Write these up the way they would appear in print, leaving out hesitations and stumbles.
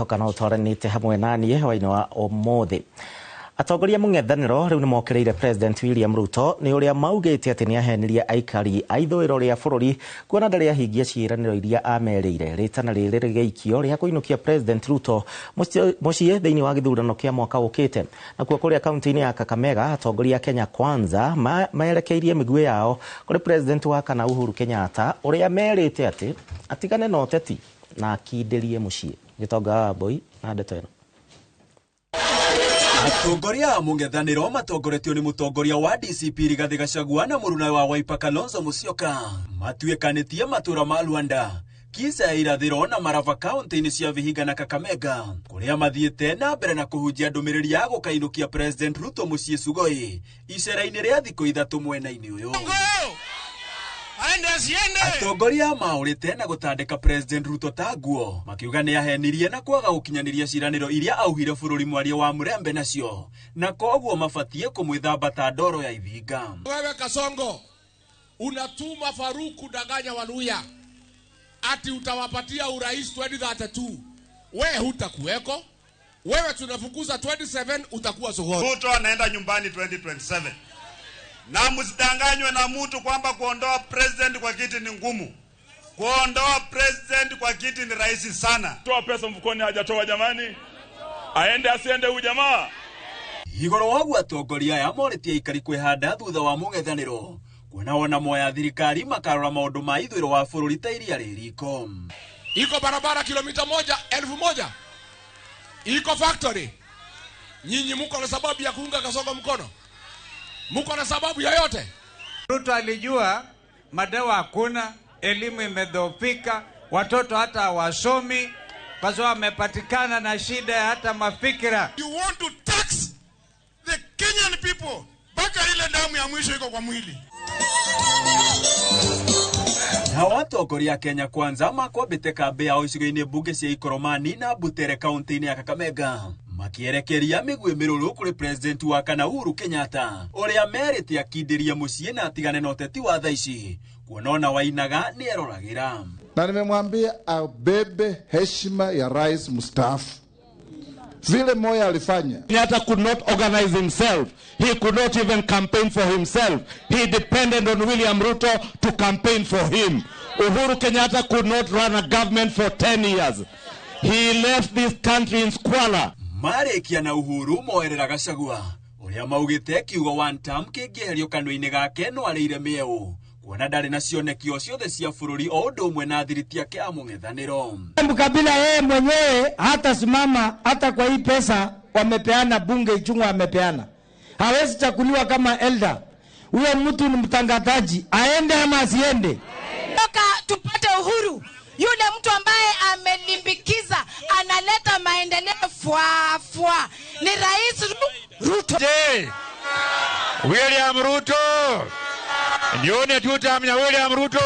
Ngwĩhoka no ũtwaranĩte hamwe naniĩ hwainĩ wa ũmũthĩ. Atongoria mũng'ethanĩro rĩu nĩmokĩrĩire President William Ruto nĩ ũrĩa maugĩte atĩ nĩahenirie aikari a ithũĩro rĩa bũrũri kuona ndarĩ ahingia ciĩranĩro iria amerĩire. Rĩtana rĩrĩ rĩgĩikio rĩa kũinũkia President Ruto mũciĩ thĩinĩ wa gĩthurano kĩa mwaka ũkĩte. Nakuo kũrĩa kaunti-inĩ ya Kakamega atongoria a Kenya Kwanza merekeirie mĩguĩ yao kũrĩ President wa kana Uhuru Kenyatta ũrĩa merĩte atĩ atigane na ũteti na akindĩrie mũciĩ. Gĩtonga wa Mbui na ndeto ĩno. Atongoria a mũng'ethanĩro matongoretio nĩ mũtongoria wa DCP Rigathĩ Gachagua na mũruna wa Wiper Kalonzo Musyoka matuĩkanĩtie matũra ma Luanda, Kisa ya irathĩro na Marava kaunti-inĩ cia Vihiga na Kakamega kũrĩa mathiĩte na mbere na kũhunjia ndũmĩrĩri ya gũkainũkia President Ruto mũciĩ Sugoi icera-inĩ rĩa thikũ ithatũ mwena-inĩ ũyũ. Atongoria maũrĩte na gũtandĩka President Ruto ta nguo makiuga nĩ ahenirie na kwaga gũkinyanĩria ciĩranĩro iria auhire bũrũri mwaria wa Murembe nacio na koguo mabatiĩ kũmwĩthamba ta ndoro ya ithinga. Wewe Kasongo unatuma Faruku kudanganya Waluya ati utawapatia urais 2032. Wewe hutakuweko. Wewe tunafukuza 27 utakuwa Sugoi. Ruto anaenda nyumbani 2027. Na msidanganywe na mtu kwamba kuondoa president kwa kiti ni ngumu. Kuondoa president kwa kiti ni rahisi sana. Toa pesa mfukoni, hajatoa jamani. Aende asiende huyu jamaa. Igoro wagu atongoria aya morĩtie aikari kwĩhanda thutha wa mũng'ethanĩro kuona wona moya thirikari makarora maũndũ ma ithũĩro wa bũrũri ta iria rĩ riko. Iko barabara kilomita 1,000. Iko factory. Nyinyi mko na sababu ya kuunga Kasongo mkono? Mko na sababu yoyote? Ruto alijua madawa hakuna, elimu imedhoofika, watoto hata hawasomi kwa sababu wamepatikana na shida hata mafikira. You want to tax the Kenyan people mpaka ile damu ya mwisho iko kwa mwili. Nao atongoria a Kenya Kwanza makwambĩte kambĩ yao icigo-inĩ mbunge cia Ikoromani na Butere kaunti-inĩ ya Kakamega makĩerekeria mĩguĩ mĩrũrũ kũrĩ President wa kana Uhuru Kenyatta ũrĩa merĩte akindĩrie mũciĩ na atigane na ũteti wa thaa ici kuona ona Wainaga nĩ eroragĩra. Na nimemwambia abebe heshima ya rais mstaafu vile Moi alifanya. Kenyatta could not organize himself. He could not even campaign for himself. He depended on William Ruto to campaign for him. Uhuru Kenyatta could not run a government for 10 years. He left this country in squalor. Marĩkia na Uhuru moerera Gachagua ũrĩa maugĩte kiugo one term kĩngĩeherio kanua-inĩ gake no arĩire mĩeũ kuona ndarĩ na cioneki o ciothe cia bũrũri o ũndũ ũmwe na athiriti ake a mũng'ethanĩro. Kabila yeye mwenyewe hata simama hata kwa hii pesa wamepeana, bunge Ichung'wa amepeana, hawezi chakuliwa kama elder. Huyo mtu ni mtangazaji, aende ama asiende? Toka tupate uhuru, yule mtu ambaye amelimbikiza analeta maendeleo fwa fwa ni Rais Ruto. Je, William Ruto nione tutamnya William Ruto.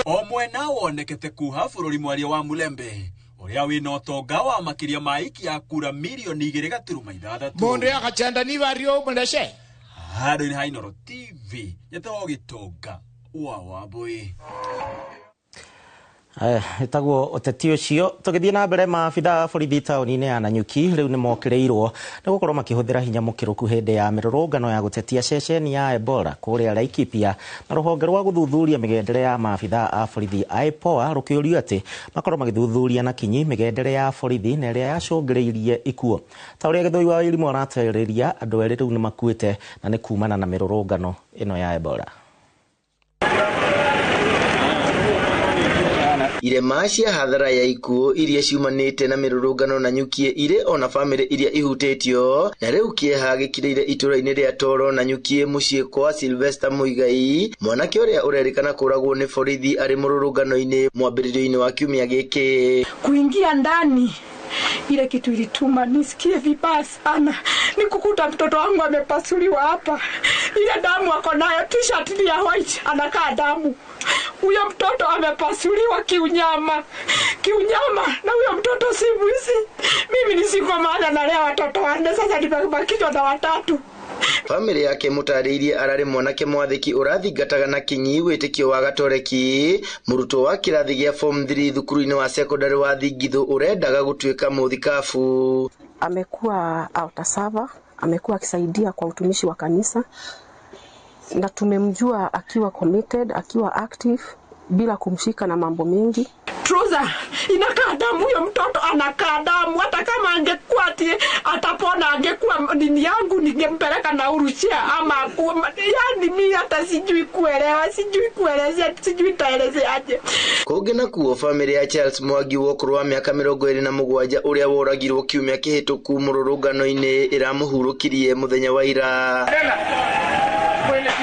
O mwena wonekete kuha bũrũri mwaria wa Mulembe ũrĩa wĩna ũtonga wa makĩria ma aikia kura mirioni 2.6. Mundu akachenda ni vario mundeshe. Handũ-inĩ ha Inooro TV nyetagwo Gĩtonga wa Wambui. Ĩtagwo ũteti ũcio. Tũgĩthiĩ na mbere, maabitha a borithi taũni-inĩ ya Nanyuki rĩu nĩ mokĩrĩirwo nĩ gũkorwo makĩhũthĩra hinya mũkĩrũku hĩndĩ ya mĩrũrũngano ya gũtetia ceceni ya Ebola kũrĩa Laikipia, na rũhonge rwa gũthuthuria mĩgendere ya maabitha a borithi IPOA rũkĩũrio atĩ makorwo magĩthuthuria na kinyi mĩgendere ya borithi na ĩrĩa yacũngĩrĩirie ikuũ. Ta ũrĩa Gĩthũi wa Irimũ aratarĩria, andũ erĩ rĩu nĩ makuĩte na nĩ kumana na mĩrũrũngano ĩno ya Ebola. Irema cia hathara ya ikuũ iria ciumanĩte na mĩrũrũngano Nanyuki irĩ ona bamĩrĩ iria ihutĩtio na rĩu kĩeha gĩkirĩire itũra-inĩ rĩa Toro Nanyuki mũciĩ kwa Sylvester Muigai, mwanake ũrĩa ũrerĩkana kũragwo nĩ borithi arĩ mũrũrũngano-inĩ mwambĩrĩrio-inĩ wa kiumia gĩkĩ. Kuingia ndani ile kitu ilituma nisikie vibaya sana ni kukuta mtoto wangu amepasuliwa hapa, ile damu ako nayo, t-shirt ni ya white, anakaa damu. Huyo mtoto amepasuliwa kiunyama kiunyama, na huyo mtoto si mwizi. Mimi nisiko maana nalea watoto wanne, sasa nimebakizwa na watatu. Bamĩrĩ yake mũtarĩirie ararĩ mwanake mwathĩki ũrathingataga na kinyi wĩtĩkio wa gatoreki, mũrutwo wa kĩrathi gĩa form 3 thukuru-inĩ wa secondary wa Thingithũ ũrendaga gũtuĩka mũthikabu. Amekuwa altar, amekuwa akisaidia kwa utumishi wa kanisa na tumemjua akiwa committed, akiwa active bila kumshika na mambo mengi. Trouser inakaa damu, huyo mtoto anakaa damu. Hata kama angekuwa ati atapona, angekuwa nini yangu ningempeleka na urushia ama yani mimi hata sijui kuelewa, sijui kuelezea, sijui taelezeaje. Kũngĩ nakuo bamĩrĩ ya Charles Mwangi wa ũkũrũ wa mĩaka 27 ũrĩa woragirwo kiumia kĩhĩtũku mũrũrũngano-inĩ ĩramũhurũkirie mũthenya wa ira.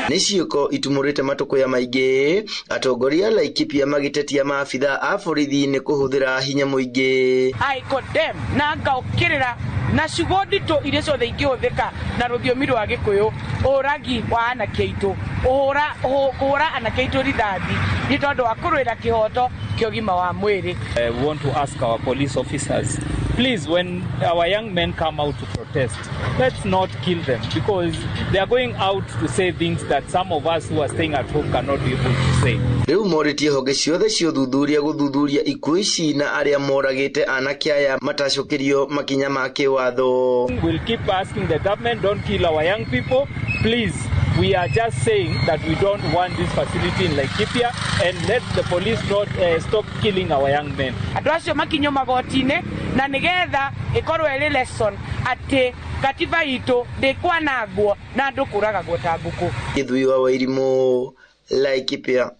Nĩ ciĩko itumũrĩte matũkũya maingĩ, atongoria Laikipia magĩtetia maabitha a borithi nĩ kũhũthĩra hinya mũingĩ. I condemn na ngaũkĩrĩra na ciugo nditũ iria ciothe ingĩhũthĩka na rũthiomi rwa Gĩkũyũ ũragi wa anake aitũ, kũhũra anake aitũ rithathi nĩ tondũ wa kũrũĩra kĩhoto kĩa ũgima wa mwĩrĩ. We want to ask our police officers, please, when our young men come out to protest, let's not kill them, because they are going out to say things that some of us who are staying at home cannot be able to say. Rĩu morĩtie honge ciothe cia ũthuthuria gũthuthuria ikuũ ici na arĩa moragĩte anake aya matacũkĩrio makinya ma kĩwatho. We'll keep asking the government, don't kill our young people, please. We are just saying that we don't want this facility in Laikipia and let the police not stop killing our young men. Andũ acio makinyo magoti-inĩ na nĩgetha ĩkorwo ĩrĩ lesson atĩ katiba itũ ndĩkwanangwo na andũ kũragagwo ta ngũkũ. Gĩthui wa Wairimũ, Laikipia.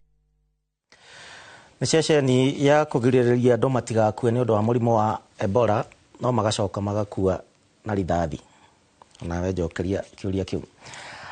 Nĩ ceceni ya kũgirĩrĩria andũ matigakue nĩ ũndũ wa mũrimũ wa Ebola no magacoka magakua na rithathi. Nawe njokeria kĩũria kĩu.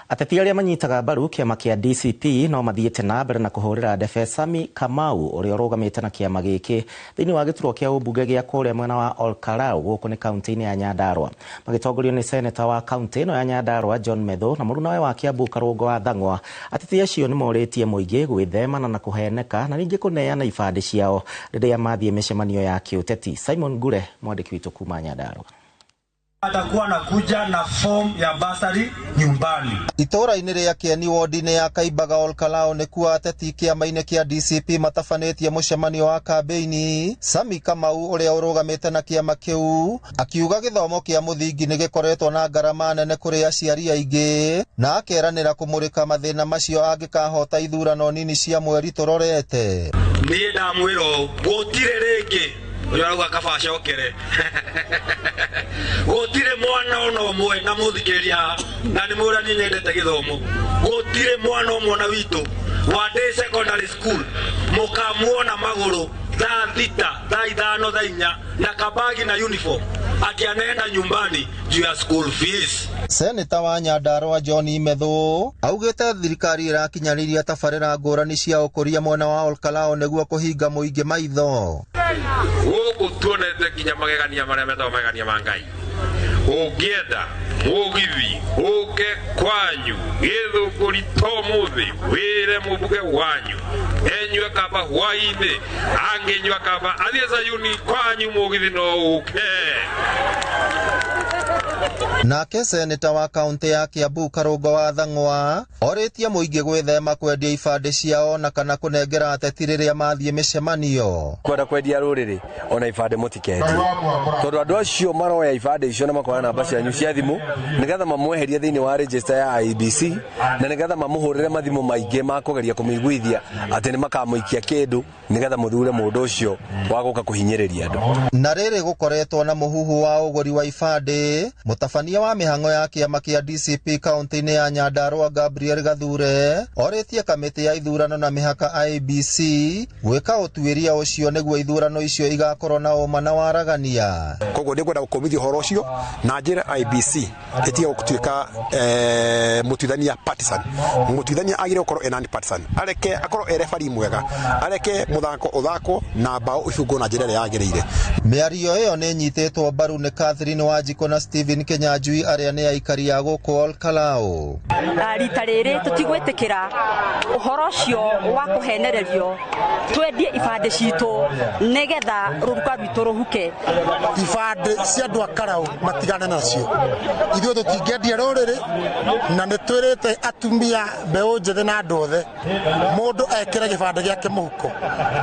Ateti arĩa manyitaga mbaru kĩama kĩa DCP no mathiĩte na mbere na kũhũrĩra ndebe Sami Kamau ũrĩa ũrũgamĩte na kĩama gĩkĩ thĩinĩ wa gĩturwa kĩa ũmbunge gĩa kũrĩa mwena wa Olkalau gũkũ nĩ kaunti-inĩ ya Nyandarua, magĩtongorio nĩ seneta wa kaunti ĩno ya Nyandarua John Methu na mũrunawe wa Kiambu Karũngo wa Thang'wa. Ateti acio nĩ morĩtie mũingĩ gwĩthemana na kũheneka na ningĩ kũneana ibandĩ ciao rĩrĩa mathiĩ mĩcemanio ya kĩũteti. Simon Ngure, mwandĩki witũ kuma Nyandarua. Atakuwa anakuja na form ya basari nyumbani. Itũra-inĩ rĩa Kĩeni wodi-inĩ ya Kaimbaga Olkalau nĩkuo ateti kĩama-inĩ kĩa DCP matabanĩtie mũcemanio wa kambĩini. Sami Kamau ũrĩa ũrũgamĩte na kĩama kĩu akiuga gĩthomo kĩa mũthingi nĩ gĩkoretwo na ngarama nene kũrĩ aciari aingĩ na akeranĩra kũmũrĩka mathĩna macio angĩkahota ithurano nini cia mweri tũrorete. Niĩ ndamwĩra gũtirĩ rĩngĩ ũrĩa arauga kaba acokere. Gũtirĩ mwana ona ũmwe na mũthikĩrĩria na nĩ mũra niĩ nyendete gĩthomo. Gũtirĩ mwana ũmwe ona witũ wa day secondary school mũkamuona magũrũ thaa 6, thaa 5, thaa 4 na kabagi na uniform ati anaenda nyumbani juu ya school fees. Seneta wa Nyandarua John Methu augĩte thirikari ĩrakinyanĩria tabarĩra ngũrani cia ũkũria mwena wa Olkalau nĩguo kũhinga mũingĩ maitho. Gũkũ tuonete nginya magegania marĩa metagwo magegania ma Ngai. Ũngĩenda mũgithi ũke kwanyu Gĩthũngũri to mũthĩ wĩre mũmbunge wanyu enyue kaba hwainĩ angĩnyua kaba athiĩ Sayuni kwanyu mũgithi no ũke. Nake seneta wa kaunti ya Kiambu Karũngo wa Thang'wa orĩtie mũingĩ gwĩthema kwendia ibandĩ ciao na kana kũnengera ateti rĩrĩa mathiĩ mĩcemanio. Kwenda kwendia rũrĩrĩ ona ibandĩ mũtikendie tondũ andũ acio maroya ibandĩ icio na makoya namba cianyu cia thimũ nĩgetha mamweherie thĩinĩ wa register ya IEBC na nĩgetha mamũhũrĩre mathimũ maingĩ ma kũgeria kũmũiguithia atĩ nĩ makamũikia kĩndũ nĩgetha mũthure mũndũ ũcio wa gũka kũhinyĩrĩria andũ. Na rĩrĩ gũkoretwo na mũhuhu wa ũgũri wa ibandĩ, mũtabania wa mĩhang'o ya kĩama kĩa DCP kaunti-inĩ ya Nyandarua Gabriel Gathure orĩtie kamĩtĩ ya ithurano na mĩhaka IEBC gwĩka ũtuĩria ũcio nĩguo ithurano icio igakorwo na ũma na waragania. Koguo nĩngwenda gũkũmithia ũhoro ũcio na njĩra IEBC ĩtige gũtuĩka mũtuithania partisan. Mũtuithania agĩrĩire gũkorwo e non-partisan, areke akorwo e referee mwega, areke mũthako ũthakwo na mbaũ ibungwo na njĩra ĩrĩa yagĩrĩire. Mĩario ĩyo nĩ ĩnyitĩtwo mbaru nĩ Catherine Wanjikũ na Stephen Stephen Kinyanjui arĩa nĩ aikari a gũkũ Olkalau. Rita rĩrĩ tũtigwĩtĩkĩra ũhoro ũcio wa kũhenererio twendie ibandĩ citũ nĩgetha rũruka rwitũ rũhuke. Ibandĩ cia andũ a Karau matigane nacio, ithuĩ tũtingĩendia rũrĩrĩ, na nĩ twĩrĩte atumia mbeũ njĩthĩ na andũ othe mũndũ ekĩre gĩbandĩ gĩake mũhuko,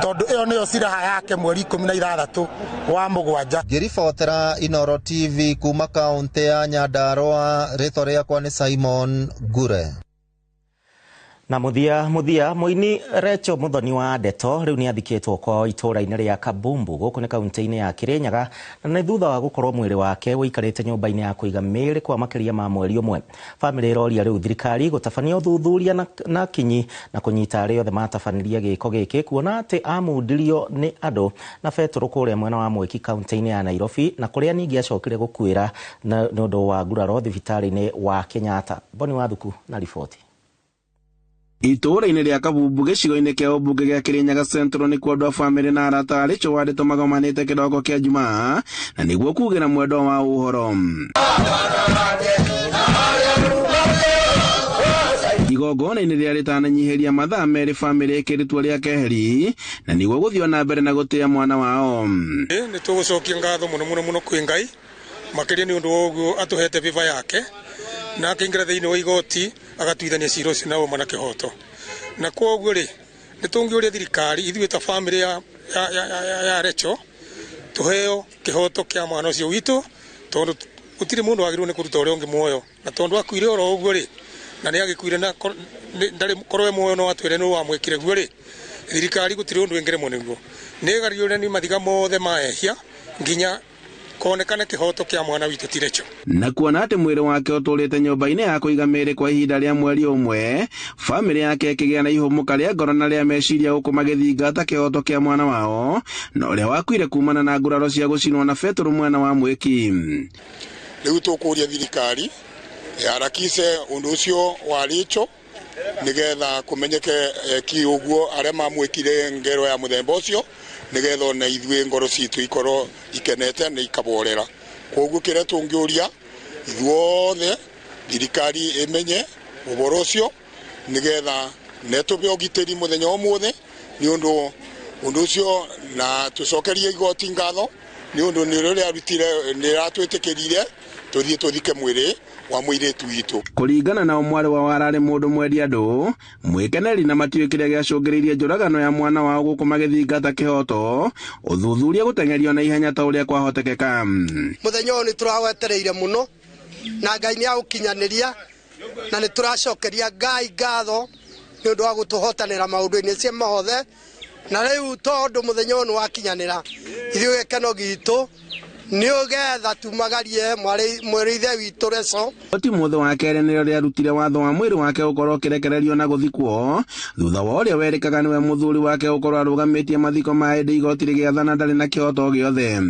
tondũ ĩyo nĩyo siraha yake mweri 16 wa mũgwanja. Ngĩribotera Inooro TV kuma kaũntĩ ya Nyandarua, rĩtwa rĩakwa nĩ Simon Ngure. Na muthia muini Recho Muthoni wa Ndeto riu ni athikitwo kwao itũra-inĩ rĩa Kabumbu gũkũ nĩ kaunti-inĩ ya Kirinyaga, na nĩ thutha wa gũkorwo mwĩrĩ wake ũikarĩte nyũmba-inĩ ya kũiga mĩĩrĩ kwa makĩria ma mweri ũmwe. Bamĩrĩ ĩroria rĩu thirikari gũtabania ũthuthuria na kinyi na kũnyita arĩa othe matabanirie gĩko gĩkĩ, kuona atĩ amundirio nĩ andũ na betũrũ kũrĩa mwena wa Mwiki kaunti-inĩ ya Nairobi, na kũrĩa ningĩ acokire gũkuĩra nĩ ũndũ wa nguraro thibitarĩ-inĩ wa Kenyatta. Boni Wathuku na riboti. Itũũra-inĩ rĩa Kabumbu gĩcigo-inĩ kĩa ũmbunge gĩa Kirinyaga Central nĩkuo andũ a bamĩrĩ na arata a Rachel wa Ndeto magomanĩte kĩroko kĩa Jumaa na nĩguo kugĩra mwendwa wa ũhoro. Igongona-inĩ rĩrĩa rĩtananyihĩria mathaa merĩ bamĩrĩ ĩkĩrĩtwo rĩa keheri na nĩguo gũthiĩ na mbere na gũtĩa mwana wao. Nĩ tũgũcokia ngatho mũno mũno mũno kwĩ Ngai makĩria nĩ ũndũ wa ũguo atũhete biba yake na akĩingĩra thĩinĩ wa igoti agatuithania cira ũcio na ũma na kĩhoto. Na kwoguo rĩ, nĩ tũngĩũria thirikari ithuĩ ta bamĩrĩ ya Rachel tũheo kĩhoto kĩa mwana ũcio witũ, tondũ gũtirĩ mũndũ wagĩrĩirwo nĩ kũruta ũrĩa ũngĩ muoyo, na tondũ akuire oro ũguo rĩ, na nĩ agĩkuire na ndarĩ korwo e muoyo no atwĩre nũ wamwĩkire guo rĩ, thirikari gũtirĩ ũndũ ĩngĩremwo nĩguo. Nĩ ĩgariũre nĩ mathiga mothe ma ehia nginya konekana kĩhoto kĩa mwana witũ ti Rachel. Na kuona atĩ mwĩrĩ wake ũtũrĩte nyũmba-inĩ ya kũiga mĩĩrĩ kwa ihinda rĩa mweri ũmwe, bamĩrĩ yake ĩkĩgĩa na ihũmũka rĩa ngoro na rĩa meciria gũkũ magĩthingata kĩhoto kĩa mwana wao na ũrĩa wakuire kumana na nguraro cia gũcinwo na betũrũ mwena wa Mwiki. Rĩu tũkũria thirikari ĩharakishe ũndũ ũcio wa Rachel nĩgetha kũmenyeke ki ũguo arĩa mamwĩkire ngero ya mũthemba ũcio, nĩgetha ona ithuĩ ngoro citũ ikorwo ikenete na ikaborera. Koguo kĩrĩa tũngĩũria ithuothe thirikari ĩmenye ũhoro ũcio nĩgetha netũbe ũgitĩri mũthenya ũmũthĩ nĩ ũndũ ũndũ ũcio, na tũcokerie igoti ngatho nĩ ũndũ nĩ rĩrĩa arutire nĩ ratwĩtĩkĩrire tũthiĩ tũthike mwĩrĩ wa mũirĩtu witũ. Kũringana na mwarĩ wa wararĩ mũndũ mwendi andũ mwĩkeneri na matiũĩ kĩrĩa gĩacũngĩrĩirie njũragano ya mwana wao gũkũ magĩthingata kĩhoto, ũthuthuria gũteng'erio na ihenya ta ũrĩa kwahotekeka. Mũthenya ũyũ nĩ tũrawetereire mũno na Ngai nĩ aũkinyanĩria, na nĩ tũracokeria Ngai ngatho nĩ ũndũ wa gũtũhotanĩra maũndũ-inĩ cie mothe, na rĩu tondũ mũthenya ũyũ nĩ wakinyanĩra ithuĩ gĩkeno gitũ nĩũgetha tumagarie mwĩrĩ ithe witũ Rachel. Oti mũthĩ wa kerĩ nĩrĩo rĩarutire watho wa mwĩrĩ wake ũkorwo ũkĩrekererio na gũthikwo thutha wa ũrĩa werĩkaga nĩwe mũthuri wake ũkorwo arũgamĩtie mathiko ma hĩndĩ igoti rĩgĩathana ndarĩ na kĩhoto gĩothe.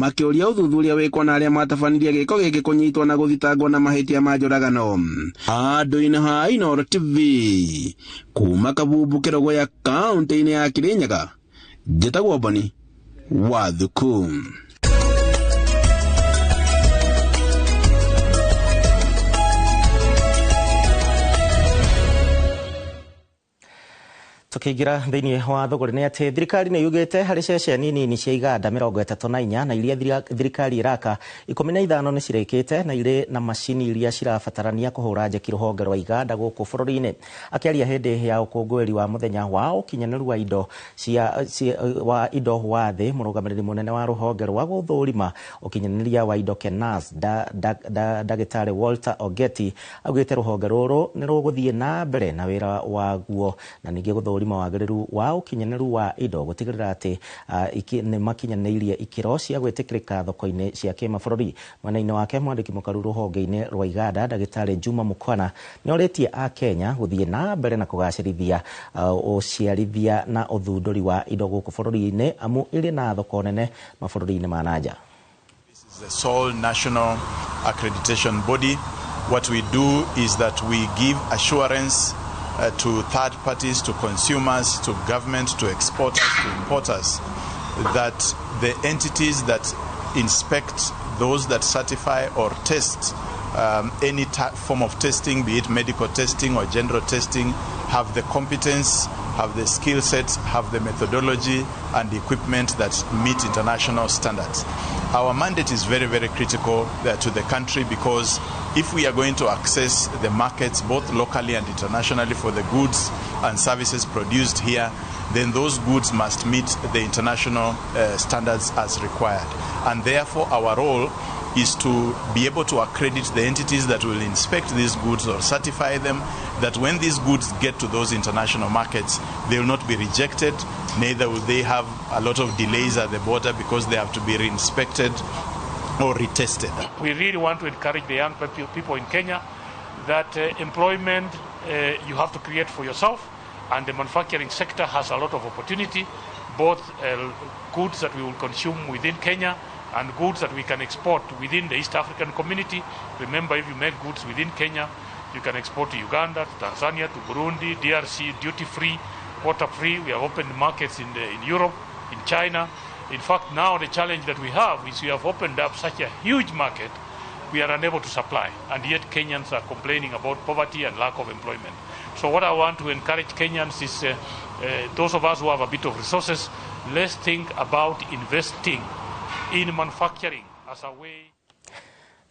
Makĩũria ũthuthuria wĩkwo na arĩa matabanirie gĩko gĩkĩ kũnyitwo na gũthitangwo na mahĩtia ma njũragano. Handũ-inĩ ha Inooro TV kuma Kabumbu Kĩrogoya kaũntĩ-inĩ ya Kirinyaga, njĩtagwo Boni Wathuku. Tukiingira thiini wa thogore ni ati thirikari ni yugite hari ceceni nini cia iganda 34 na iria thirikari iraka 15 ni cirikite na iri na macini iria cirabatarania kuhura njeki ruhonge rwa iganda guku bururi-ini. Akiaria hindi ya ukungũĩri wa muthenya wa ukinyaniru wa indo cia wa indo wa thi, murugamiriri munene wa ruhonge rwa guthurima ukinyaniria wa indo KENAS Ndagĩtarĩ Walter Ogeti augite ruhonge ruru ni ruguthie na mbere na wira waguo na ningi guthurima wagĩrĩru wa ũkinyanĩru wa indo gũtigĩrĩra atĩ nĩ makinyanĩirie ikĩro cia gwĩtĩkĩrĩka thoko-inĩ cia kĩmabũrũri. Mwena-inĩ wake mwandĩki mũkaru rũhonge-inĩ rwa iganda Ndagĩtarĩ Juma Mukwana nĩorĩtie a Kenya gũthiĩ na mbere na kũgacĩrithia ũciarithia na ũthundũri wa indo gũkũ bũrũri-inĩ amu ĩrĩ na thoko nene mabũrũri-inĩ ma nanja. This is the sole national accreditation body. What we do is that we give assurance to third parties, to consumers, to government, to exporters, to importers, that the entities that inspect those that certify or test any form of testing, be it medical testing or general testing, have the competence, have the skill sets, have the methodology and the equipment that meet international standards. Our mandate is very, very critical to the country, because if we are going to access the markets both locally and internationally for the goods and services produced here, then those goods must meet the international standards as required. And therefore our role is to be able to accredit the entities that will inspect these goods or certify them, that when these goods get to those international markets, they will not be rejected, neither will they have a lot of delays at the border because they have to be re-inspected or retested. We really want to encourage the young people in Kenya that employment you have to create for yourself, and the manufacturing sector has a lot of opportunity, both goods that we will consume within Kenya and goods that we can export within the East African community. Remember, if you make goods within Kenya, you can export to Uganda, to Tanzania, to Burundi, DRC, duty-free, quota-free. We have opened markets in Europe, in China. In fact, now the challenge that we have is we have opened up such a huge market, we are unable to supply. And yet Kenyans are complaining about poverty and lack of employment. So what I want to encourage Kenyans is those of us who have a bit of resources, let's think about investing in manufacturing as a way.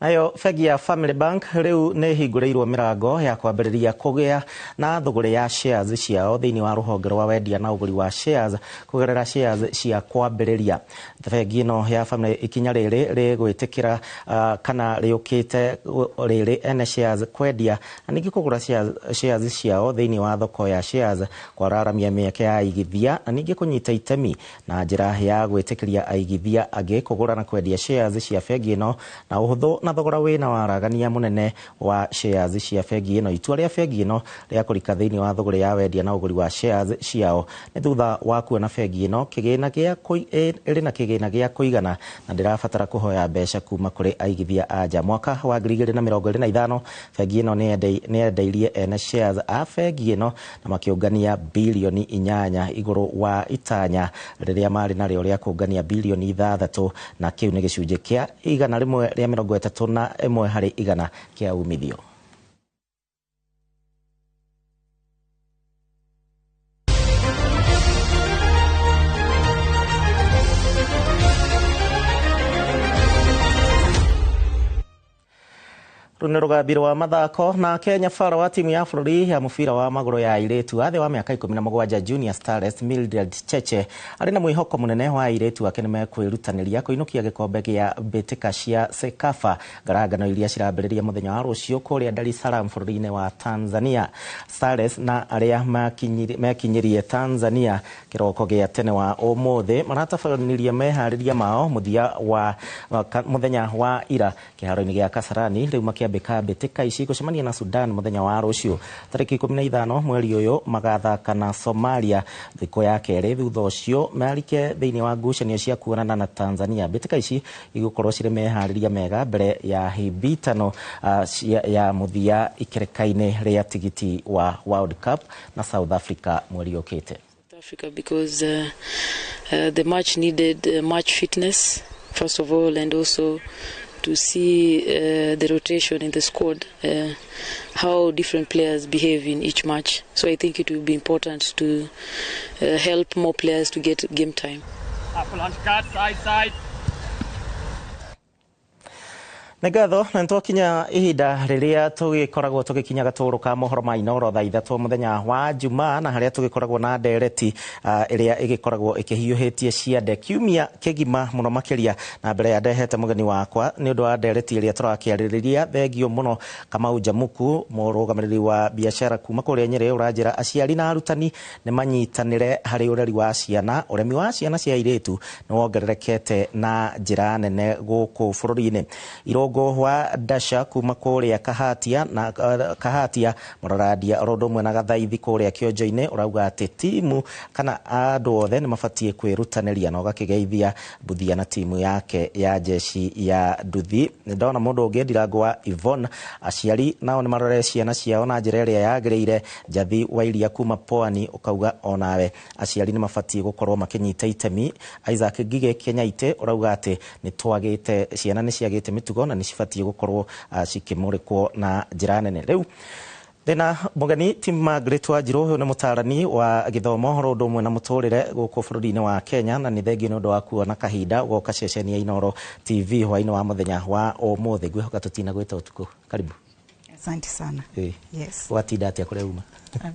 Nayo bengi ya Family Bank riu nĩ ĩhingũrĩirwo mĩrango ya kwambĩrĩria kũgĩa na thũgũrĩ ya shares ciao thĩinĩ wa rũhonge rwa wendia na ũgũri wa shares kũgerera shares cia kwambĩrĩria. Bengi ĩno ya Family ikinya rĩrĩ rĩgwĩtĩkĩra kana rĩũkĩte rĩrĩ ene shares kwendia na ningĩ kũgũra shares ciao thĩinĩ wa thoko ya shares kwararamia mĩeke ya aigithia na ningĩ kũnyita itemi na njĩra ya gwĩtĩkĩria aigithia angĩ kũgũra na kwendia shares cia bengi ĩno na ũhũthũ na thogora wĩna waragania mũnene wa shares cia bengi ĩno. Itua rĩa bengi ĩno rĩa kũrika thĩinĩ wa thũgũrĩ ya wendia na ũgũri wa shares ciao nĩ thutha wa kuona bengi ĩno kĩgĩna gĩa ĩrĩ na kĩgĩna gĩa kũigana na ndĩrabatara kũhoya mbeca kuma kũrĩ aigithia a nja. Mwaka wa 2025 bengi ĩno nĩ yendeirie ene shares a bengi ĩno na makĩũngania bilioni 8 igũrũ wa itanya rĩrĩa marĩ narĩo rĩa kũũngania bilioni 6, na kĩu nĩ gĩcunjĩ kĩa 131 harĩ igana kĩa umithio. Rũnĩ rũgambi rwa mathako na Kenya Faro wa timu ya bũrũri ya mũbira wa magũrũ ya airĩtu a thĩ wa mĩaka 17 Junior Starlets Mildred Cheche arĩ na mwĩhoko mũnene wa airĩtu ake nĩmekwĩrutanĩria kũinũkia gĩkombe gĩa mbĩtĩka cia CECAFA ngarangano iria cirambĩrĩria mũthenya wa rũciũ kũrĩa Dar es Salaam bũrũri-inĩ wa Tanzania. Starlets na arĩa mekinyirie Tanzania kĩroko gĩa tene wa ũmũthĩ maratabanirie meharĩria mao mũthia wa mũthenya wa ira kĩharo-inĩ gĩa Kasarani rĩu makĩambĩka mbĩtĩka ici gũcemania na Sudan mũthenya wa rũciũ tarĩki 15 mweri ũyũ magathaka na Somalia thikũ ya kerĩ thutha ũcio marike thĩinĩ wa ngucanio cia kuonana na Tanzania. Mbĩtĩka ici igũkorwo cirĩ meharĩria mega mbere ya hĩmbĩtano ya mũthia ikereka-inĩ rĩa tigiti wa World Cup na South Africa mweri ũkĩte. South Africa because the match needed match fitness first of all, and also to see the rotation in the squad, how different players behave in each match. So I think it will be important to help more players to get game time. Side, side. Nĩ ngatho na nĩtwakinya ihinda rĩrĩa tũgĩkoragwo tũgĩkinya gatũrũ ka mohoro ma Inooro thaa 3 mũthenya wa Jumaa, na harĩa tũgĩkoragwo na ndereti ĩrĩa ĩgĩkoragwo ĩkĩhiũhĩtie ciande kiumia kĩgima mũno makĩria. Na mbere ya ndehete mũgeni wakwa nĩ ũndũ wa ndereti ĩrĩa tũrakĩarĩrĩria, thengio mũno Kamau Njamuku, mũrũgamĩrĩri wa biacara kuma kũrĩa Nyĩrĩ, ũranjĩra aciari na arutani nĩ manyitanĩre harĩ ũreri wa ciana. Ũremi wa ciana cia airĩtu nĩ wongererekete na njĩra nene gũkũ bũrũri-inĩ. Wangũngũ wa Dasha kuma kũrĩa Kahatia na Kahatia Mũrorandia oro ũndũ ũmwe na Gathaithi kũrĩa Kĩonjo-inĩ ũrauga atĩ timu kana andũ othe nĩ mabatiĩ kwĩrutanĩria na ũgakĩgeithia Mbuthia na timu yake ya jeshi ya nduthi. Ndona mũndũ ũngĩ Ndirango wa Yvonne, aciari nao nĩ marore ciana ciao na njĩra ĩrĩa yagĩrĩire. Njathi wa Iria kuma Pwani ũkauga onawe aciari nĩ mabatiĩ gũkorwo makĩnyita itemi. Isaac Ngige Kenyaite ũrauga atĩ nĩ twagĩte ciana nĩ ciagĩte mĩtugo na nĩ cibatiĩ gũkorwo cikĩmũrĩkwo na njĩra nene. Rĩu ndĩna mũgeni ti Margaret Wanjiru, ũyũ nĩ mũtarani wa gĩthomo ũhoro ũndũ ũmwe na mũtũrĩre gũkũ bũrũri-inĩ wa Kenya, na nĩ thengiũ nĩ ũndũ wa kuona kahinda ũgoka ceceni ya Inooro TV hwaĩ-inĩ wa mũthenya wa ũmũthĩ. Ngwĩhoka tũtinagwĩta ũtukũ. Karibu. Asante sana. Yes. Watinda atĩa kũrĩa uma?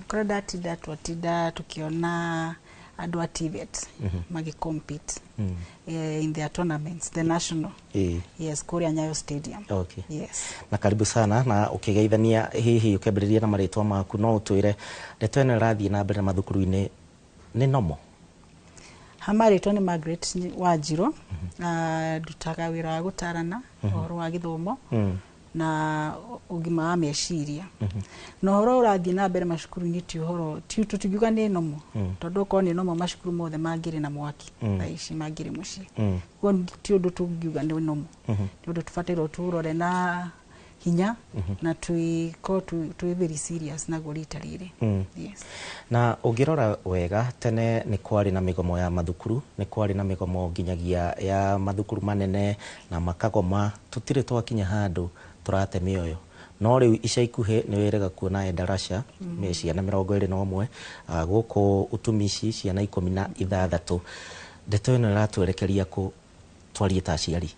Kũrĩa ndatinda, twatinda tukiona andũ a TVET magĩcompete in their tournaments, the national. Yes, kũrĩa Nyayo Stadium. Okay. Yes. Na karibu sana, na ũkĩgeithania hihi ũkĩambĩrĩria na marĩtwa maku, no ũtwĩre ndeto ĩno ĩrathiĩ na mbere mathukuru-inĩ nĩ nomo? Ha marĩtwa nĩ Margaret Wanjiru. Ndutaga wĩra wa gũtarana ũhoro wa gĩthomo na ũgima wa meciria. Na ũhoro ũrathiĩ na mbere macukuru-inĩ ti ũhoro ti tũtingiuga nĩ nomo, tondũ okorwo nĩ nomo macukuru mothe mangĩrĩ na mwaki thaa ici, mangĩrĩ mũciĩ. Koguo ti ũndũ tũngiuga nĩ nomo, nĩ ũndũ tũbatairwo tũrore na hinya na twĩkorwo twĩ very serious naguo rita rĩrĩ. Yes. Na ũngĩrora wega, tene nĩ kwarĩ na mĩgomo ya mathukuru, nĩ kwarĩ na mĩgomo nginyagia ya mathukuru manene na makagoma, tũtirĩ twakinya handũ tũrate mĩoyo. No rĩu ica ikuhĩ nĩ wĩrĩga kuona Endarasha ciana 21, gũkũ Utumishi ciana 16. Ndeto ĩno ĩratwerekeria kũ twarie ta aciari?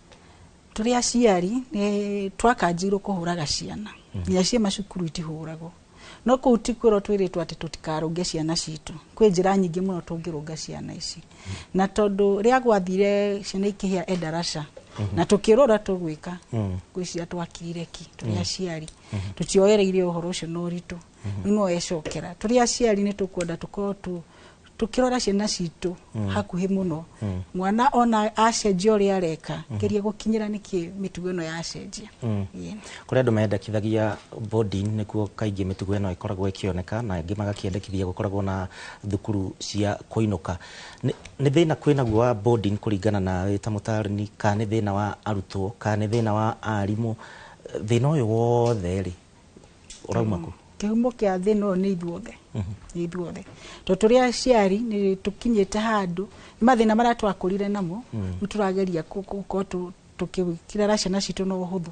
Tũrĩ aciari nĩ twakanjirwo kũhũraga ciana, nginya ciĩ macukuru itihũragwo, no kũu ti kwĩrwo twĩrĩtwo atĩ tũtikarũnge ciana citũ. Kwĩ njĩra nyingĩ mũno tũngĩrũnga ciana ici, na tondũ rĩa gwathire ciana ikĩhĩa Endarasha na tũkĩrora tũgwĩka, ngwĩciria twakirire ki tũrĩ aciari, tũtioereire ũhoro ũcio na ũritũ. Rĩu no ecokera tũrĩ aciari nĩ tũkwenda tũkorwo tũkĩrora ciana citũ hakuhĩ mũno. Mwana ona acenjia ũrĩa areka, geria gũkinyĩra nĩkĩ mĩtugo ĩno yacenjia. Kũrĩ andũ mendekithagia boarding, nĩkuo kaingĩ mĩtugo ĩno ĩkoragwo ĩkĩoneka, na angĩ magakĩendekithia gũkoragwo na thukuru cia kũinũka. Nĩ thĩna kwĩnaguo wa boarding kũringana na wĩ ta mũtarani, kana nĩ thĩna wa arutwo, kana nĩ thĩna wa arimũ? Thĩna ũyũ wothe rĩ ũrauma kũ? Kĩhumo kĩa thĩna ũyũ nĩ ithuothe, nĩ ithuothe, tondũ tũrĩ aciari nĩ tũkinyĩte handũ nĩ mathĩna marĩa twakũrire namo, rĩu tũrageria gũkorwo tũkĩrera ciana citũ na ũhũthũ.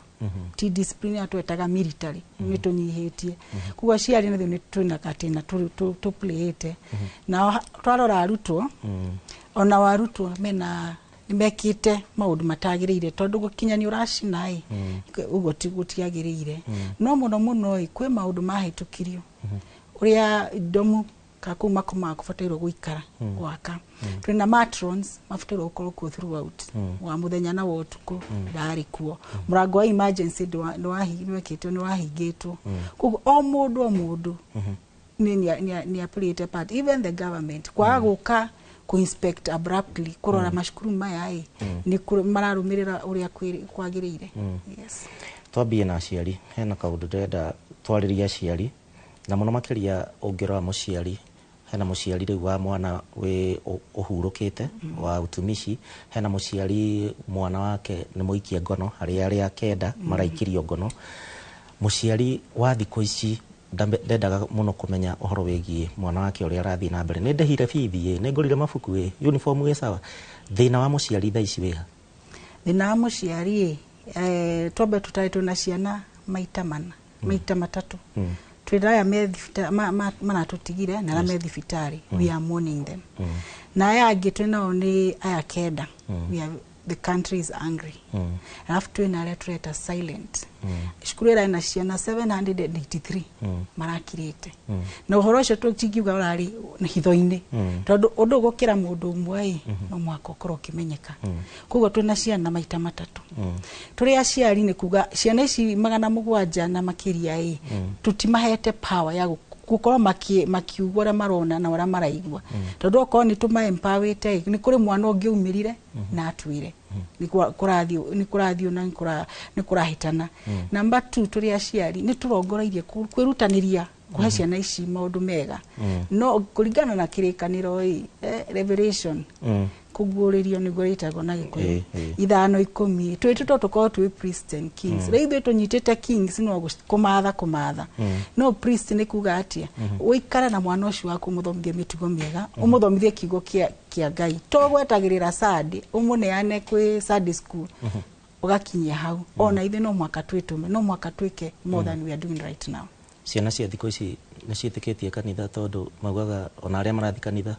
Ti discipline ĩrĩa twetaga military, nĩ tũnyihĩtie. Koguo aciari nĩ twĩna gatĩna tũplayĩte. Na twarora arutwo, ona o arutwo mena nĩ mekĩte maũndũ matagĩrĩire, tondũ gũkinya nĩ ũracina ĩ, ũguo gũtiagĩrĩire. No mũno mũno ĩ, kwĩ maũndũ mahĩtũkirio ũrĩa ndomu ka kũu makomaga kũbatairwo gũikara gwaka. Twĩna matrons mabatairwo gũkorwo kuo throughout wa mũthenya na wa ũtukũ, ndarĩ kuo. Mũrango wa emergency nĩwekĩtwo, nĩwahingĩtwo. Koguo o mũndũ o mũndũ nĩ aplayĩte part, even the government kwaga gũka kũ-inspect abruptly, kũrora macukuru maya ĩ nĩ mararũmĩrĩra ũrĩa kwagĩrĩire. Yes. Twambie na aciari. Hena kaũndũ ndĩrenda twarĩrie aciari, na mũno makĩria ũngĩrora mũciari, hena mũciari rĩu wa mwana wĩ ũhurũkĩte wa utumishi, hena mũciari mwana wake nĩ mũikie ngono, harĩa arĩa 9 maraikirio ngono. Mũciari wa thikũ ici ndendaga mũno kũmenya ũhoro wĩgiĩ mwana wake ũrĩa arathiĩ na mbere. Nĩ ndĩhire bithi ĩ, nĩ ngũrire mabuku ĩ, uniform ĩ sawa. Thĩna wa mũciari thaa ici wĩha? Thĩna wa mũciari ĩ, twambe tũtarĩ twĩna ciana maita mana, maita matatũ. Twĩna aya me maratũtigire na arĩa me thibitarĩ, we are mourning them. Na aya angĩ twĩnao nĩ aya 9, we are, the country is angry. Alafu twĩna arĩa tũreta silent. Cukuru ĩrĩa ĩna ciana 783 marakirĩte. Na ũhoro ũcio tũtingiuga ũrarĩ hitho-inĩ, tondũ ũndũ ũgũkĩra mũndũ ũmwe ĩ, no mũhaka ũkorwo ũkĩmenyeka. Koguo twĩna ciana maita matatũ. Tũrĩ aciari nĩ kuga ciana ici 700 na makĩria ĩ, tũtimahete power ya Gũkorwo makiuga ũrĩa marona na ũrĩa maraigua, tondũ okorwo nĩ tũma empowerĩte, nĩ kũrĩ mwana ũngĩ umĩrire na atwĩre nĩ kũrathiĩ na nĩ kũrahĩtana. Number two, tũrĩ aciari nĩ tũrongoreirie kwĩrutanĩria kũhe ciana ici maũndũ mega, no kũringana na kĩrĩkanĩro ĩ, Revelation, kũguũrĩrio nĩguo rĩtagwo na Gĩkũyũ, 5:10, twĩtĩtwo tũkorwo twĩ priests and kings. Rĩu ithuĩ tũnyitĩte kings no kũmatha, no priest nĩ kuga atĩa? Ũikare na mwana ũcio waku, ũmũthomithie mĩtugo mĩega, ũmũthomithie kiugo kĩa Ngai, to gwetagĩrĩra Sunday ũmũneane kwĩ Sunday school ũgakinyia hau. Ona ithuĩ no mũhaka twĩtũme, no mũhaka twĩke more than we are doing right now. Ciana cia thikũ ici nĩ ciĩtĩkĩtie kanitha? Tondũ maugaga ona arĩa marathiĩ kanitha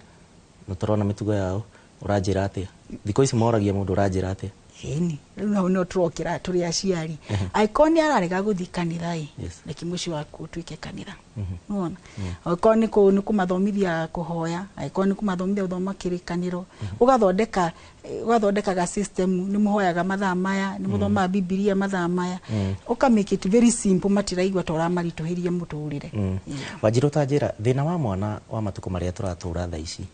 nĩ tũrona mĩtugo yao. Ũranjĩra atĩa? Thikũ ici moragia mũndũ, "Ũranjĩra atĩa?" Ĩni, rĩu hau no tũrokĩra tũrĩ aciari. Angĩkorwo nĩ ararega gũthiĩ kanitha ĩ, reke mũciĩ waku ũtuĩke kanitha. Nĩwona, angĩkorwo nĩ kũmathomithia kũhoya, angĩkorwo nĩ kũmathomithia gũthoma kĩrĩkanĩro, ũgathondeka ga system, nĩ mũhoyaga mathaa maya, nĩ mũthomaga Bibilia mathaa maya, ũka make it very simple, matiraigua ta ũramaritũhĩria mũtũrĩre. Wanjirũ, ta njĩra thĩna wa mwana wa matukũ marĩa tũratũra thaa ici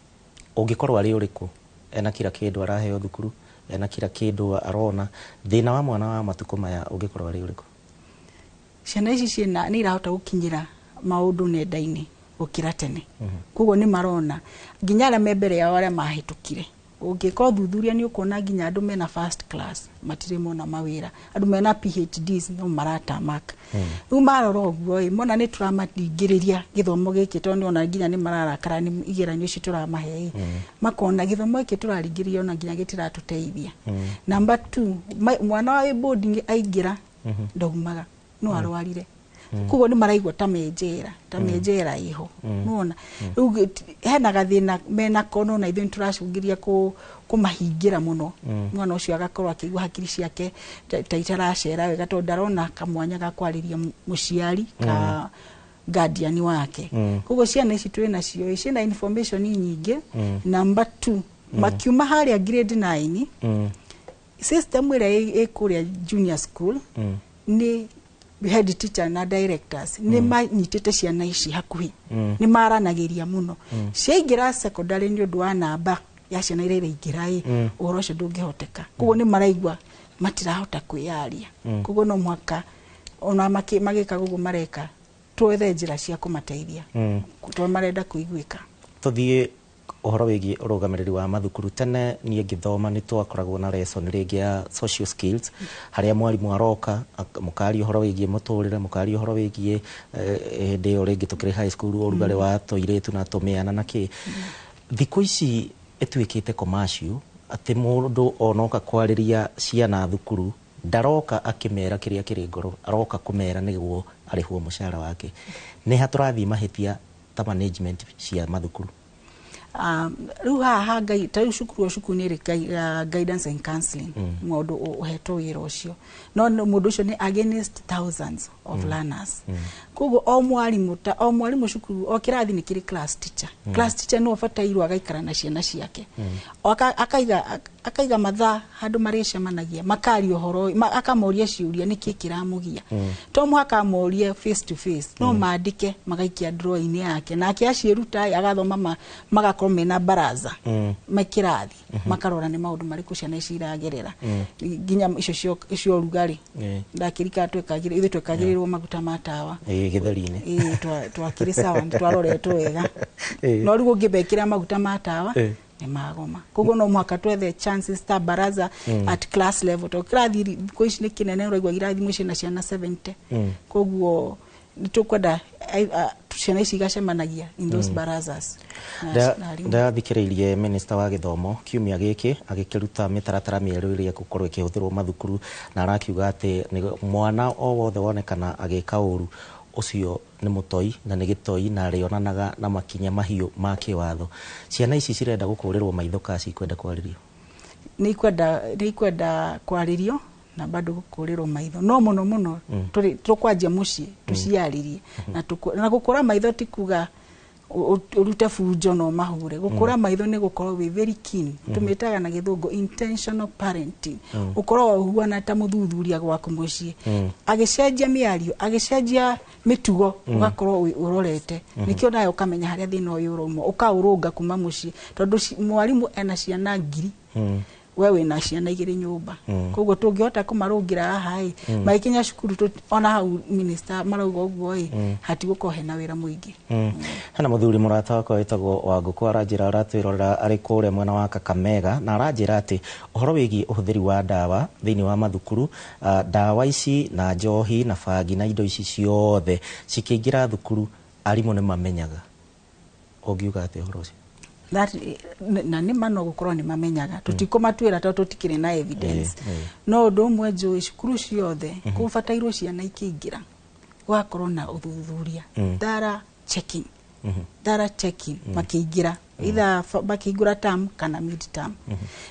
ũngĩkorwo arĩ ũrĩkũ? Ena kila kĩndũ araheo thukuru, ena kila kĩndũ arona. Thĩna wa mwana wa matukũ maya ũngĩkorwo arĩ ũrĩkũ? Ciana ici ciĩna nĩ irahota gũkinyĩra maũndũ nenda-inĩ gũkĩra tene, koguo nĩ marona nginya arĩa me mbere yao arĩa mahĩtũkire. Ũngĩka ũthuthuria nĩ ũkuona nginya andũ mena first class matirĩ mona mawĩra, andũ mena PhDs no maratamak. Rĩu marora ũguo ĩ, mona nĩ tũramaringĩrĩria gĩthomo gĩkĩ, tondũ ona nginya nĩ mararakara nĩ igeranio ici tũramahe ĩ, makona gĩthomo gĩkĩ tũraringĩrĩria ona nginya gĩtiratũteithia. Number two, mwana wa boarding aingĩra ndaumaga, no arwarire, koguo nĩ maraigua ta me njera, ta me njera ĩho. Nĩwona rĩu hena gathĩna menako, no na ithuĩ nĩ tũracũngĩria kũmahingĩra mũno. Mwana ũcio agakorwo akĩigua hakiri ciake ta itaracera wega, tondũ ndarona kamwanya ga kwarĩria mũciari ka guardian wake. Koguo ciana ici twĩ nacio ĩ, ciĩna information nyingĩ. Number two, makiuma harĩa grade 9, system ĩrĩa ĩ kũrĩa junior school, nĩ head teacher na directors nĩ manyitĩte ciana ici hakuhĩ, nĩ maranagĩria mũno. Ciaingĩra secondary, nĩ ũndũ wa namba ya ciana iria iraingĩra ĩ, ũhoro ũcio ndũngĩhoteka, koguo nĩ maraigua matirahota kwĩyaria. Koguo no mũhaka ona magĩka ũguo mareka, twethe njĩra cia kũmateithia, tondũ marenda kũiguĩka. Tũthiĩ ũhoro wĩgiĩ ũrũgamĩrĩri wa mathukuru. Tene niĩ ngĩthoma nĩ twakoragwo na lesson rĩngĩ ya social skills, harĩa mwarimũ aroka mũkaria ũhoro wĩgiĩ mũtũrĩre, mũkaria ũhoro wĩgiĩ hĩndĩ ĩyo rĩngĩ tũkĩrĩ high school, ũrugarĩ wa tũirĩtu na tũmĩana na kĩ. Thikũ ici ĩtuĩkĩte commercial, atĩ mũndũ onoka kwarĩria ciana thukuru ndaroka akĩmera kĩrĩa kĩrĩ ngoro, aroka kũmera nĩguo arĩhwo mũcara wake. Nĩ ha tũrathiĩ mahĩtia ta management cia mathukuru? Rĩu haha ngai ta rĩu cukuru o cukuru nĩ ĩrĩ guidance and counseling, mũndũ ũhetwo wĩra ũcio, no mũndũ ũcio nĩ against thousands of learners. Koguo o mwarimũ, ta o mwarimũ cukuru, o kĩrathi nĩ kĩrĩ class teacher. Class teacher nĩwe ũbatairwo agaikara na ciana ciake. O akaiga mathaa handũ marĩcemanagia, makaria ũhoro, akamoria ciũria, nĩkĩ kĩramũgia. To mũhaka amorie face to face, no mandĩke magaikia drawer-inĩ yake, nake aciĩruta ĩ, agathoma, magakorwo mena baraza me kĩrathi, makarora nĩ maũndũ marĩkũ ciana ici iragerera, nginya icio cia ũrugarĩ. Ndakĩrika twekagĩrĩ ithuĩ twekagĩrĩrwo maguta ma tawa. Ĩ, gĩtheri-inĩ. Ĩ, twakĩrĩ sawa, nĩ twaroretwo wega, no rĩu ũngĩmekĩra maguta ma tawa nĩ magoma. Koguo no mũhaka twethe chances ta baraza at class level, tondũ kĩrathi thikũ ici nĩ kĩnene, ũraigua irathi mũciĩ na ciana 70. Koguo nĩ tũkwenda ciana ici igacemanagia in those barazas na arimũ. Ndathikĩrĩirie minista wa gĩthomo kiumia gĩkĩ agĩkĩruta mĩtaratara mĩerũ ĩrĩa ĩgũkorwo ĩkĩhũthĩrwo mathukuru, na arakiuga atĩ mwana o wothe wonekana agĩka ũru, ũcio nĩ mũtoi na nĩ gĩtoi na arĩonanaga na makinya mahiũ ma kĩwatho. Ciana ici cirenda gũkũrĩrwo maitho kana cikwenda kwarĩrio? Nĩ ikwenda kwarĩrio na bado gũkũrĩrwo maitho, no mũno mũno tũkwanjia mũciĩ tũciarĩrie na gũkũra maitho ti kuga Urute bunjo no mahure gukura maitho ni gukorwo wi very keen. Tumitaga na githungu intentional parenting. Ukorwo uhuana ta muthuthuria gwaku mucii, agicenjia miario, agicenjia mitugo, ugakorwo urorete. Nikio nayo ukamenya haria thina uyu urauma, ukaurunga kuma mucii, tondu mwarimu ena ciana 1000, we wina ciana 2 nyumba. Koguo tungihota kumarungira haha i magikinya cukuru, ona hau minister marauga uguo i hatigukorwo hena wira muingi. Hena muthuri murata wakwa witagwo Wanguku, aranjira aratwirorera ari kuria mwena wa Kakamega, na aranjira ati uhoro wigie uhuthiri wa ndawa thiini wa mathukuru, ndawa ici na njohi na bangi na indo ici ciothe cikiingira thukuru arimu ni mamenyaga. Ungiuga ati uhoro ucio? That na nĩ ma no gũkorwo nĩ mamenyaga, tũtikũmatuĩra tondũ tũtikĩrĩ na evidence. No ũndũ ũmwe njũĩ, cukuru ciothe kũbatairwo ciana ikĩingĩra gũgakorwo na ũthuthuria, thorough checking, thorough checking makĩingĩra, either makĩhingũra term kana mid term.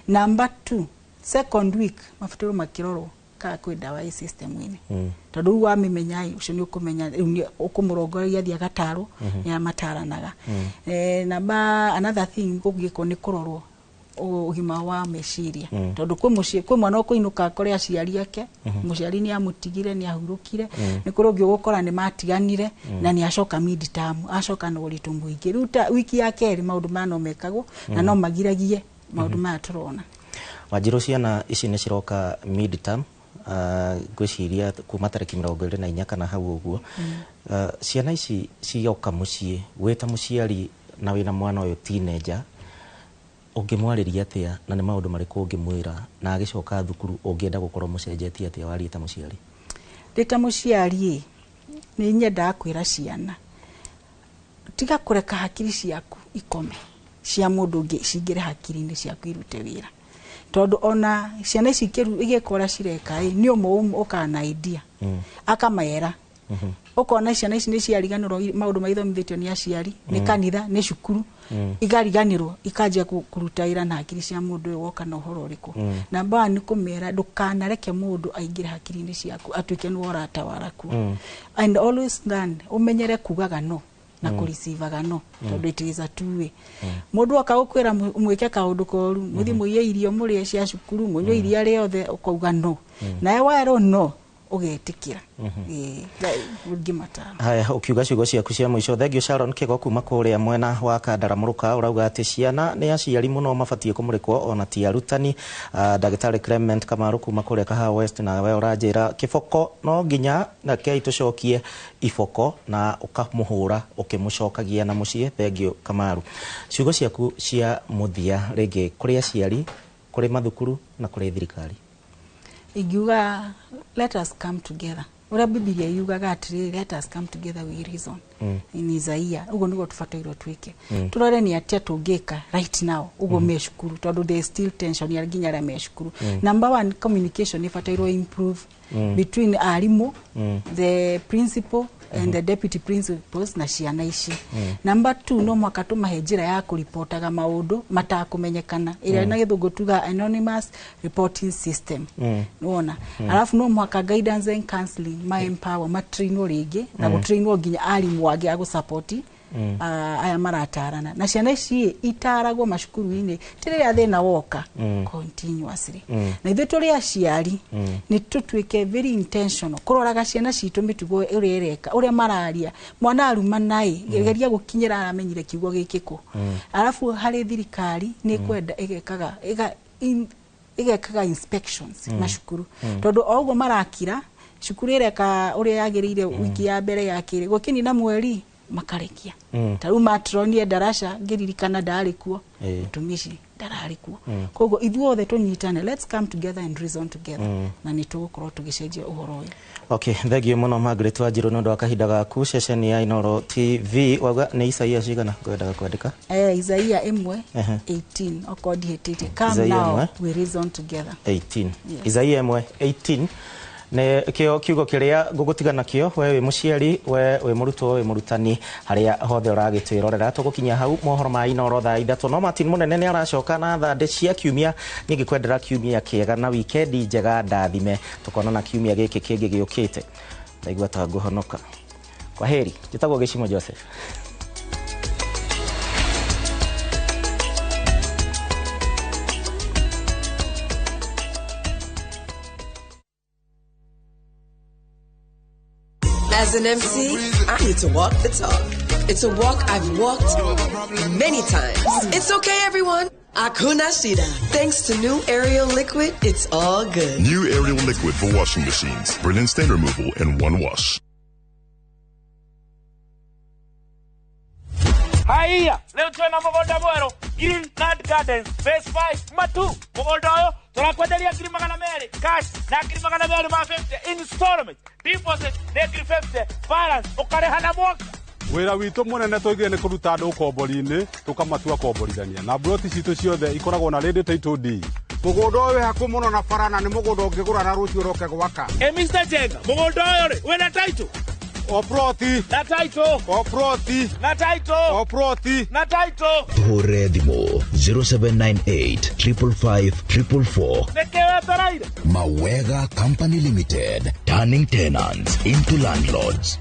Number 2, second week mabatairwo makĩrorwo kana kwĩ ndawa ĩ system-inĩ, tondũ rĩu wamĩmenya ĩ, ũcio nĩ ũkũmenya rĩu nĩ ũkũmũrongoreria athiĩ agatarwo, nĩ amataranaga. Number another thing kũngĩkwo nĩ kũrorwo ũgima wa meciria, tondũ kwĩ mũciĩ kwĩ mwana ũkũinũka akore aciari ake, mũciari nĩ amũtigire, nĩ ahurũkire, nĩ kũrĩ ũngĩ ũgũkora nĩ matiganire na nĩ acoka mid term, acoka na ũritũ mũingĩ. Rĩu ta wiki ya kerĩ maũndũ maya no mekagwo na no magiragie maũndũ maya tũrona. Wanjiru, ciana ici nĩ ciroka mid term, ngwĩciria kuma tarĩki 24 kana hau ũguo. Ciana ici cioka mũciĩ, wĩ ta mũciari na wĩna mwana ũyũ teenager, ũngĩmwarĩria atĩa na nĩ maũndũ marĩkũ ũngĩmwĩra, na agĩcoka thukuru ũngĩenda gũkorwo mũcenjetie atĩa warie ta mũciari? Ndĩ ta mũciari ĩ, nĩ nyendaga kwĩra ciana, tiga kũreka hakiri ciaku ikome cia mũndũ ũngĩ cingĩre hakiri-inĩ ciaku irute wĩra, tondũ ona ciana ici igĩka ũrĩa cireka ĩ, nĩ ũmwe ũkaga na idea akamera. Ũkona ciana ici nĩ ciariganĩrwo maũndũ maithomithĩtio nĩ aciari, nĩ kanitha, nĩ cukuru, ikariganĩrwo, ikanjia kũruta wĩra na hakiri cia mũndũ ũyũ woka na ũhoro ũrĩkũ. Namba one nĩ kũmera ndũkanareke mũndũ aingĩre hakiri-inĩ ciaku atuĩke nĩwe ũratawara kuo. And always learn, ũmenyere kugaga no na kũreceivaga no, tondũ it is a two way. Mũndũ oka gũkwĩra mwĩke kaũndũ koru, mũthiĩ mũiye irio mũrĩe cia cukuru, mũnyue iria rĩothe, ũkauga no, nawe werwo no ũgetĩkĩra. Ngĩmatara. Haya, ũkiuga ciugo ciaku cia mũico, thengio Sharon Kĩgo kuma kũrĩa mwena wa Kandara Mũrũka, ũrauga atĩ ciana nĩ aciari mũno mabatiĩ kũmũrĩkwo ona ti arutani. Ndagĩtarĩ Clement Kamaru kuma kũrĩa Kahawa West, nawe ũranjĩra kĩboko no nginya rekei tũcokie iboko na ũkamũhũra ũkĩmũcokagia na mũciĩ. Thengio Kamaru, ciugo ciaku cia mũthia rĩngĩ kũrĩ aciari, kũrĩ mathukuru na kũrĩ thirikari. Ingiuga let us come together, ũrĩa Bibilia yugaga atĩrĩrĩ, let us come together we reason, in Isaiah. Ũguo nĩguo tũbatairwo twĩke, tũrore nĩ atĩa tũngĩka right now ũguo me cukuru, tondũ there is still tension ya nginya arĩa me cukuru. Number one, communication ĩbatairwo improve between arimũ, the principal and the deputy principals na ciana ici. Number 2, no mũhaka tũmahe njĩra ya kũripotaga maũndũ matakũmenyekana, ĩrĩa na gĩthũngũ tuga anonymous reporting system. Nĩwona? Alafu no mũhaka guidance and counseling ma empower, matrainwo rĩngĩ na gũtrainwo nginya arimũ angĩ a gũsupport aya maratarana na ciana ici itaragwo macukuru-inĩ, ti rĩrĩa thĩna woka, continuously. Na ithuĩ tũrĩ aciari nĩ tũtuĩke very intentional kũroraga ciana citũ mĩtugo ĩrĩa ĩreka, ũrĩa mararia. Mwana arumana ĩ, geria gũkinyĩra aramenyire kiugo gĩkĩ kũ. Arabu harĩ thirikari nĩ kwenda ĩgekaga ĩgekaga inspections macukuru, tondũ o ũguo marakira cukuru ĩreka ũrĩa yagĩrĩire wiki ya mbere, ya kerĩ, gũkĩnina mweri makarekia. Ta rĩu matronie ndaraca ngĩririkana ndarĩ kuo, mũtumishi ndararĩ kuo. Koguo ithuothe tũnyitane, let's come together and reason together, na nĩ tũgũkorwo tũgĩcenjia ũhoro ũyũ. Okay, thengio mũno Margaret Wanjiru nĩ ũndũ wa kahinda gaku ceceni ya Inooro TV. Wauga nĩ Isaia cigana ngwendaga kwandĩka? Isaia 1 18, okorwo ndihĩtĩtie. Come now we reason together. 18. Isaia 1 18 nĩ kĩo kiugo kĩrĩa ngũgũtiga nakĩo, we wĩ mũciari, we wĩ mũrutwo, wĩ mũrutani, harĩa hothe ũragĩtwĩrorera. Tũgũkinyia hau mohoro ma Inooro thaa 3. No Martin Mũnene nĩ aracoka na thandĩ cia kiumia. Niĩ ngĩkwendera kiumia kĩega na wikendi njega ndathime. Tũkonana kiumia gĩkĩ kĩngĩ gĩũkĩte. Ndaigua ta ngũhonoka. Kwa heri, njĩtagwo Gĩcimo Joseph. As an MC, I need to walk the talk. It's a walk I've walked many times. It's okay, everyone. Akuna Shida. Thanks to new Ariel Liquid, it's all good. New Ariel Liquid for washing machines. Brilliant stain removal in one wash. Haiya, leo twena mũgũnda mwerũ Green Land Gardens Phase 5 Matu. Mũgũnda ũyũ tũrakwenderia 200,000 cash na 250,000 installment. Deposit nĩ 50,000, balance ũkarĩha na mwaka. Wĩra witũ mũnene tũigire nĩ kũruta andũ ũkombori-inĩ tũkamatua komborithania na mburoti citũ ciothe ikoragwo na ready title deed. Mũgũnda ũyũ wĩ hakuhĩ mũno na bara na nĩ mũgũnda ũngĩgũra na rũciũ ũroke gwaka. Ĩ Mr. Jenga, mũgũnda ũyũ rĩ wĩna title? O ploti. Na title. O ploti. Na title. O ploti. Na title. Tuhũrĩre thimũ 0798 555 444. Nĩkĩ wetereire? Mawega Company Limited, turning tenants into landlords.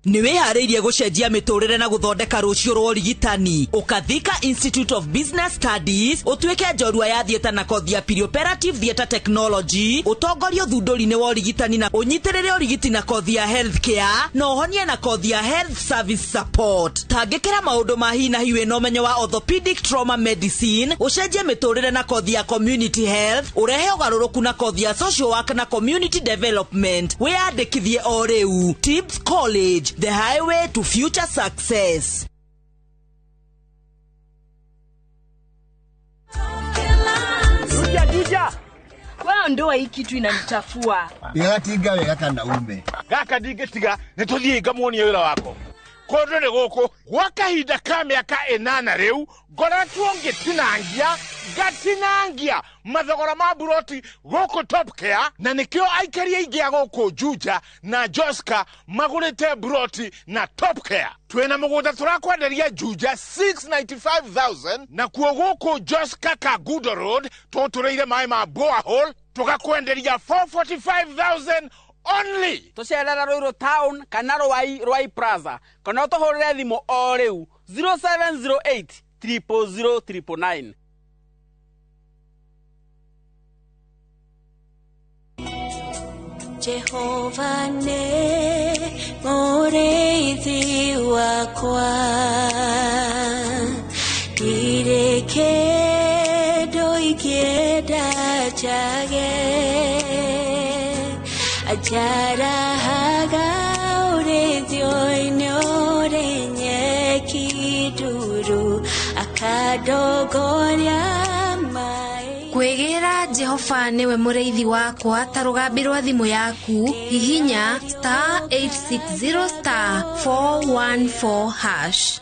Nĩ wĩharĩirie gũcenjia mĩtũrĩre na gũthondeka rũciũ rwa ũrigitani. Ũkathika Institute of Business Studies ũtuĩke njorua ya theatre na kothi ya perioperative theatre technology, ũtongorie ũthundũri-inĩ wa ũrigitani na ũnyitĩrĩre ũrigiti na kothi ya healthcare na ũhonie na kothi ya health service support. Tangĩkĩra maũndũ ma hi na hi wĩna ũmenyo wa orthopedic trauma medicine, ũcenjie mĩtũrĩre na kothi ya community health, ũrehe ũgarũrũku na kothi ya social work na community development. Wĩyandĩkithie o rĩu. Tibbs College, the highway to future success. Juja, juja. Wewe ndoa hii kitu inanichafua. Ndĩratinga wega kana ume. Gaka ndingĩtiga nĩtũthiĩ ngamuonie wĩra wako. Kũndũ nĩ gũkũ gwa kahinda ka mĩaka 8 rĩu ngoretwo ngĩtinangia ngatinangia mathogora ma buroti gũkũ Top Care, na nĩkĩo aikari aingĩ a gũkũ Juja na Joska magũrĩte buroti na Top Care. Twĩna mũgũnda tũrakwenderia Juja 695,000 na kuo gũkũ Joska Kagudo Road tũtũrĩire maĩ ma borehole tũgakwenderia 445,000 only. Tũcerera Ruiru Town kana Ruai Plaza kana ũtũhũrĩre thimũ o rĩu 0708 000 999. Jehova nĩ mũrĩithi wakwa, ndirĩ kĩndũ ingĩenda njage. Ajarahaga ũrĩithio-inĩ ũrĩ nyeki nduru, akandongoria maĩ. Kwĩgĩra Jehova nĩwe mũrĩithi wakwa ta rũgambi rwa thimũ yaku, hihinya star 860 star 414 hash.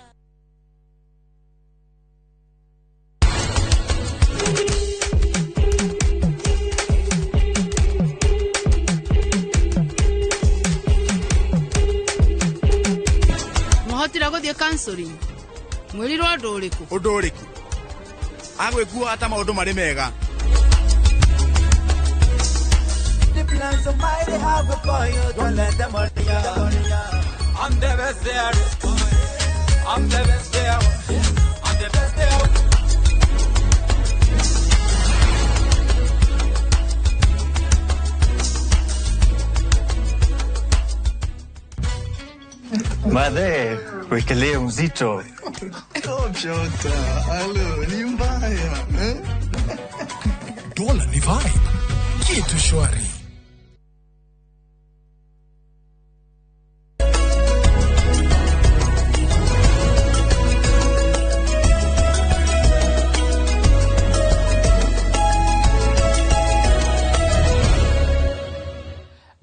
Mũhotire gũthiĩ counseling? Mwĩrirwo ũndũ ũrĩkũ? Ũndũ ũrĩkũ? Agwĩkuaga ta maũndũ marĩ mega. The plans of mighty have for you, don't let them worry you. I'm the best there. I'm the best there. I'm the best there. Madhe, wekelee mzito. Shota, alo, ni mbaya. Eh? Dola ni vibe. Kitu shwari.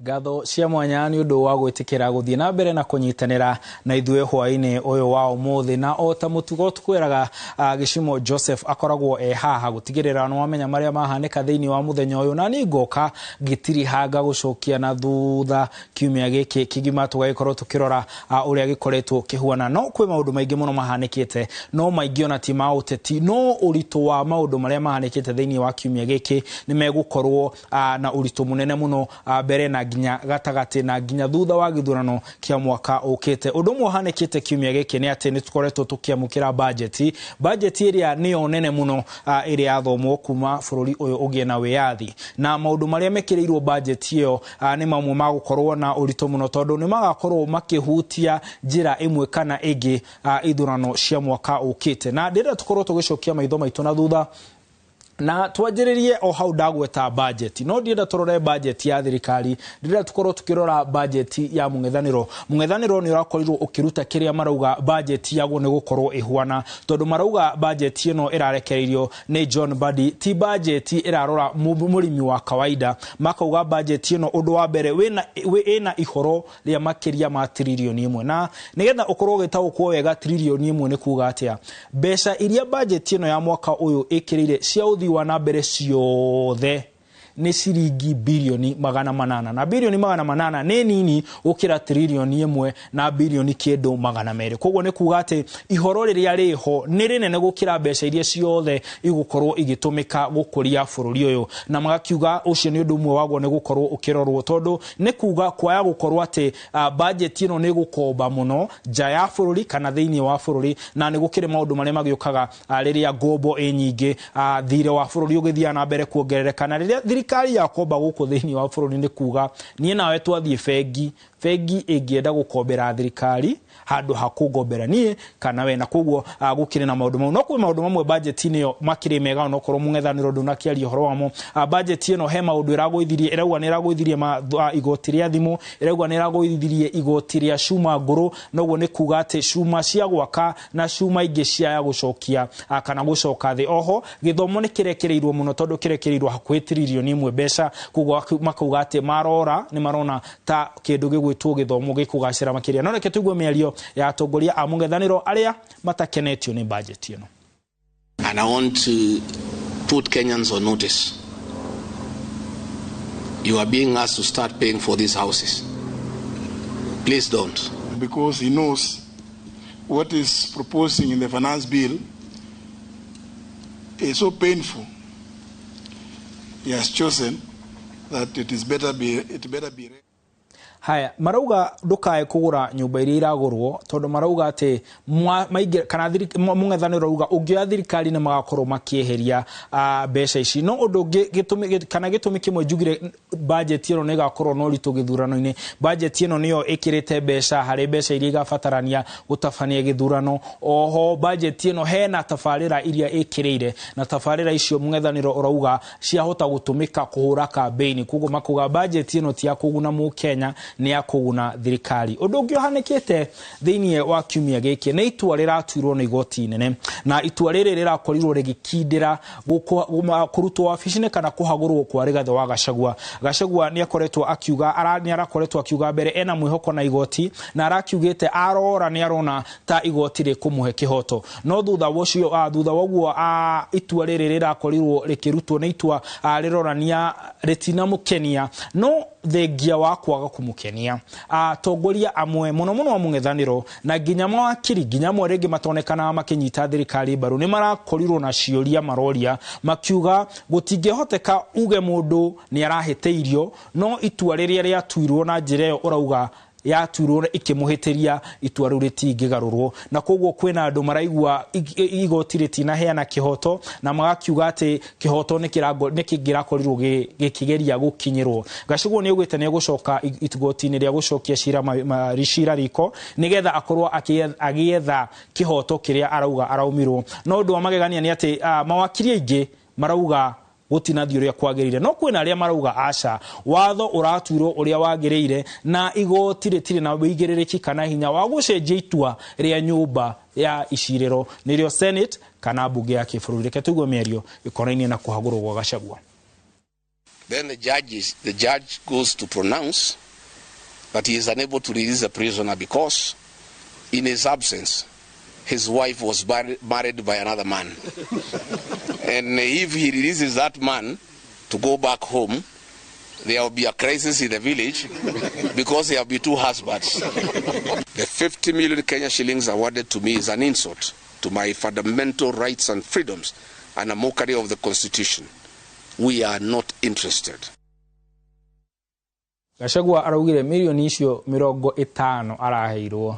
Ngatho cia mwanya nĩ ũndũ wa gwĩtĩkĩra gũthiĩ na mbere na kũnyitanĩra na ithuĩ hwaĩ-inĩ ũyũ wa ũmũthĩ. Na o ta mũtugo tũkwĩraga Gĩcimo Joseph akoragwo e haha gũtigĩrĩra nĩ wamenya marĩa mahanĩka thĩinĩ wa mũthenya ũyũ, na niĩ ngoka ngĩtirihanga gũcokia na thutha kiumia gĩkĩ kĩgima tũgagĩkorwo tũkĩrora ũrĩa gĩkoretwo kĩhuana. No kwĩ maũndũ maingĩ mũno mahanĩkĩte, no maingĩ ona ti ma ũteti, no ũritũ wa maũndũ marĩa mahanĩkĩte thĩinĩ wa kiumia gĩkĩ nĩ megũkorwo na ũritũ mũnene mũno mbere na nginya nginya gatagatĩ na nginya thutha wa gĩthurano kĩa mwaka ũkĩte. Ũndũ ũmwe ũhanĩkĩte kiumia gĩkĩ nĩ atĩ nĩ tũkoretwo tũkĩamũkĩra bajeti ĩrĩa nĩyo nene mũno ĩrĩa yathomwo kuma bũrũri ũyũ ũgĩe na wĩyathi, na maũndũ marĩa mekĩrĩirwo bajeti ĩyo nĩ mamwe ma gũkorwo na ũritũ mũno tondũ nĩ magakorwo makĩhutia njĩra ĩmwe kana ĩngĩ ithurano cia mwaka ũkĩte. Na ndĩrenda tũkorwo tũgĩcokia maitho maitũ na thutha na twanjĩrĩrie o hau ndagweta bajeti, no ndienda tũrore bajeti ya thirikari, ndĩrenda tũkorwo tũkĩrora bajeti ya mũng'ethanĩro. Mũng'ethanĩro nĩ ũrakorirwo ũkĩruta kĩrĩa marauga bajeti yaguo nĩ gũkorwo ĩhuana, tondũ marauga bajeti ĩno ĩrarekereirio nĩ John Mbadi ti bajeti ĩrarora mũrĩmi wa kawaida. Makauga bajeti ĩno ũndũ wa mbere ĩna ihoro rĩa makĩria ma tririoni 1, na nĩgetha ũkorwo ũgĩtaũkwo wega tririoni 1 nĩ kuga atĩa, mbeca iria bajeti ĩno ya mwaka ũyũ ĩkĩrĩire cia ũthii wa na mbere ciothe nĩ ciringi birioni 800, na birioni 800 nĩ nini gũkĩra tririoni 1 na birioni kĩndũ 200. Koguo nĩ kuga atĩ ihoro rĩrĩa rĩho nĩ rĩnene gũkĩra mbeca iria ciothe igũkorwo igĩtũmĩka gũkũria bũrũri ũyũ, na magakiuga ũcio nĩ ũndũ ũmwe waguo nĩ gũkorwo ũkĩrorwo, tondũ nĩ kuga kwaya gũkorwo atĩ bajeti ĩno nĩ gũkomba mũno nja ya bũrũri kana thĩinĩ wa bũrũri, na nĩ gũkĩrĩ maũndũ marĩa magĩũkaga rĩrĩa ngombo ĩ nyingĩ, thirĩ wa bũrũri ũgĩthiaga na mbere kuongerereka, na rĩrĩa thirikari yakomba gũkũ thĩinĩ wa bũrũri nĩ kuga niĩ nawe twathiĩ bengi ĩngĩenda gũkombera thirikari handũ ha kũngombera niĩ kana we, na koguo gũkĩrĩ na maũndũ mau. No kwĩ maũndũ mamwe bajeti-inĩ ĩyo makĩrĩ mega onokorwo mũng'ethanĩro ndũnakĩaria ũhoro wamo. Bajeti ĩno he maũndũ ĩragũithirie, ĩrauga nĩ ĩragũithirie igoti rĩa thimũ, ĩrauga nĩ ĩragũithirie igoti rĩa cuma ngũrũ, noguo nĩ kuga atĩ cuma cia gwaka na cuma ingĩ cia gũcokia kana gũcoka thĩ. Oho gĩthomo nĩ kĩrekereirwo mũno tondũ kĩrekereirwo hakuhĩ tririoni 1 mbeca, koguo makauga atĩ marora nĩ marona ta kĩndũ gĩgwĩtwo gĩthomo gĩkũgacĩra makĩria. No reke tũigue mĩario ya atongoria a mũng'ethanĩro arĩa matakenetio nĩ bajeti ĩno. And I want to put Kenyans on notice. You are being asked to start paying for these houses. Please don't. Because he knows what is proposing in the finance bill is so painful. He has chosen that it better be Haya, marauga ndukae kugura nyumba iria iragurwo tondu marauga ati kana mũng'ethanĩro rauga ũngĩoya thirikari nĩ magakorwo makĩeheria mbeca ici. No ũndũ ũngĩ gĩtũmi kana gĩtũmi kĩmwe njugire bajeti ĩno nĩ ĩgakorwo na ũritũ gĩthurano-inĩ, bajeti ĩno nĩyo ĩkĩrĩte mbeca harĩ mbeca iria igabatarania gũtabania gĩthurano. Oho bajeti ĩno hena tabarĩra iria ĩkĩrĩire, na tabarĩra icio mũng'ethanĩro ũrauga ciahota gũtũmĩka kũhũra kambĩini, koguo makuga bajeti ĩno ti ya kũguna mũkenya, nĩ ya kũguna thirikari. Ũndũ ũngĩ ũhanĩkĩte thĩinĩ wa kiumia gĩkĩ nĩ itua rĩratuirwo nĩ igoti inene, na itua rĩrĩ rĩrakorirwo rĩgĩkindĩra kũrutwo wabici-inĩ kana kũhagũrwo kwa Rigathĩ wa Gachagua. Gachagua nĩ akoretwo akiuga nĩ arakoretwo akiuga mbere ena mwĩhoko na igoti, na arakiugĩte arora nĩ arona ta igoti rĩkũmũhe kĩhoto, no thutha ũcio thutha woguo itua rĩrĩ rĩrakorirwo rĩkĩrutwo nĩ itua rĩronania rĩtinamũkenia, no thengia wa kwaga kũmũkenia atongoria amwe mũno mũno a mũng'ethanĩro na nginya mawakiri nginya amwe rĩngĩ matonekanaga makĩnyita thirikari mbaru nĩ marakorirwo na ciũria maroria makiuga gũtingĩhoteka uge mũndũ nĩ arahĩtĩirio, no itua rĩrĩa rĩatuirwo na njĩra ĩyo ũrauga yatuirwo ikĩmũhĩtĩria itua rĩu rĩtingĩgarũrwo, na koguo kwĩna andũ maraigua igoti rĩtinaheana kĩhoto na magakiuga atĩ kĩhoto nĩ kĩngĩrakorirwo gĩkĩgeria gũkinyĩrwo. Gachagua nĩ augĩte nĩ egũcoka igoti-inĩ rĩa gũcokia cira riko nĩgetha akorwo agĩetha kĩhoto kĩrĩa arauga araumirwo. No ũndũ wa magegania nĩ atĩ mawakiri aingĩ marauga gũtinathiĩ ũrĩa kwagĩrĩire, no kwĩna arĩa marauga aca, watho ũratuirwo ũrĩa wagĩrĩire na igoti rĩtirĩ na wĩigĩrĩrĩki kana hinya wa gũcenjia itua rĩa nyũmba ya icirĩro nĩrĩo Senate kana mbunge ya kĩbũrũri. Reke tũigue mĩario ĩkonainie na kũhagũrwo gwa Gachagua. Then the judge goes to pronounce that he is unable to release the prisoner because in his absence his wife was married by another man. And if he releases that man to go back home, there will be a crisis in the village because there will be two husbands. The 50 million Kenya shillings awarded to me is an insult to my fundamental rights and freedoms and a mockery of the Constitution. We are not interested. Gachagua araugire mirioni icio 50 araheirwo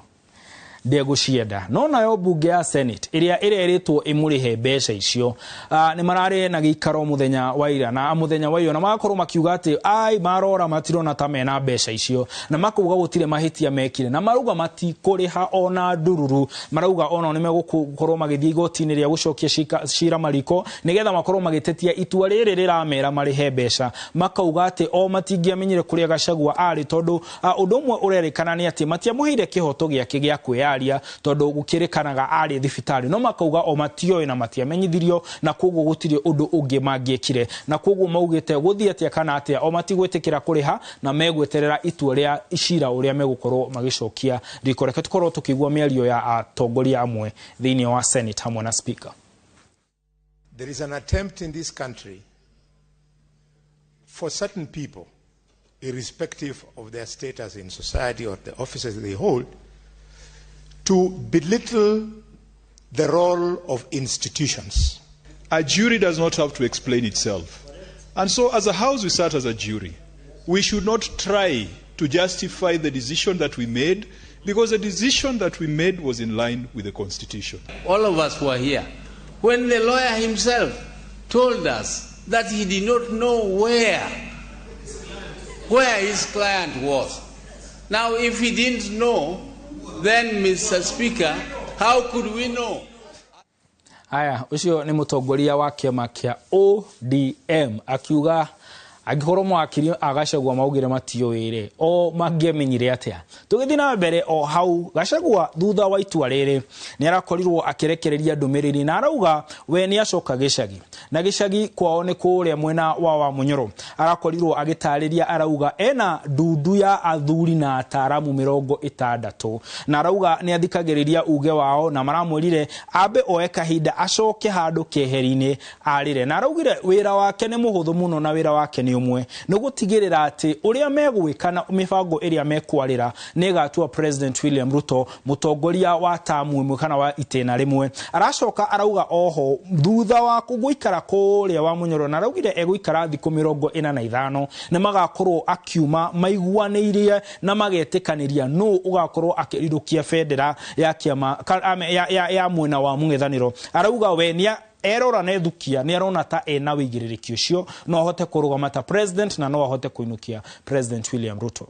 ndegũcienda. No nayo mbunge ya Senate ĩrĩa ĩrerĩtwo ĩmũrĩhe mbeca icio nĩ mararĩ na gĩikaro mũthenya wa ira na mũthenya wa iyo, na magakorwo makiuga atĩ ai marora matirona ta mena mbeca icio, na makauga gũtirĩ mahĩtia mekire, na marauga matikũrĩha ona ndururu. Marauga ona nĩ megũkorwo magĩthiĩ igoti-inĩ rĩa gũcokia cira mariko nĩgetha makorwo magĩtetia itua rĩrĩ rĩramera marĩhe mbeca. Makauga atĩ o matingĩamenyire kũrĩa Gachagua arĩ, tondũ ũndũ ũmwe ũrerĩkana nĩ atĩ matiamũheire kĩhoto gĩake gĩa kwĩyaria, tondu gukirikanaga ari thibitari, no makauga o matioĩ na matiamenyithirio, na koguo gutiri undu ungi mangiekire, na koguo maugite guthie atia kana atia o matigwitikira kuriha na megweterera itua ria cira uria megukorwo magicokia riko. Reke tukorwo tukigua miario ya atongoria amwe thiini wa Senate hamwe na Speaker. There is an attempt in this country for certain people, irrespective of their status in society or the offices they hold, to belittle the role of institutions. A jury does not have to explain itself. And so as a house we sat as a jury. We should not try to justify the decision that we made, because the decision that we made was in line with the Constitution. All of us were here when the lawyer himself told us that he did not know where his client was. Now, if he didn't know, then, Mr. Speaker, how could we know? Aya, ucio ni mutongoria wa kiama kia ODM akiuga angikorwo mwakiri a Gachagua maugire matiũĩ rĩ, o mangĩamenyire atĩa. Tũgĩthiĩ na mbere o hau, Gachagua thutha wa itua rĩrĩ nĩ arakorirwo akĩrekereria ndũmĩrĩri na arauga we nĩ acoka gĩcagi, na gĩcagi kwao nĩ kũrĩa mwena wa Wamunyoro. Arakorirwo agĩtarĩria, arauga ena ndundu ya athuri na ataramu 60, na arauga nĩ athikagĩrĩria uge wao na maramwĩrire ambe oe kahinda acoke handũ keheri-inĩ arĩre, na araugire wĩra wake nĩ mũhũthũ mũno na wĩra wake nĩ ũmwe nĩ gũtigĩrĩra atĩ ũrĩa megwĩka na mĩbango ĩrĩa mekwarĩra nĩ ĩgatua President William Ruto mũtongoria wa tamu ĩmwe kana wa itĩna rĩmwe. Aracoka arauga oho thutha wa gũikara kũrĩa Wamunyoro, na araugire egũikara thikũ 45 nĩ magakorwo akiuma maiguanĩirie na magetĩkanĩria nũ ũgakorwo akĩrirũkia bendera ya kĩama ya mwena wa mũng'ethanĩro. Arauga we nĩ erora na ethukia nĩ arona ta ena wĩigĩrĩrĩki ũcio no ahote kũrũgama ta president na no ahote kũinũkia President William Ruto.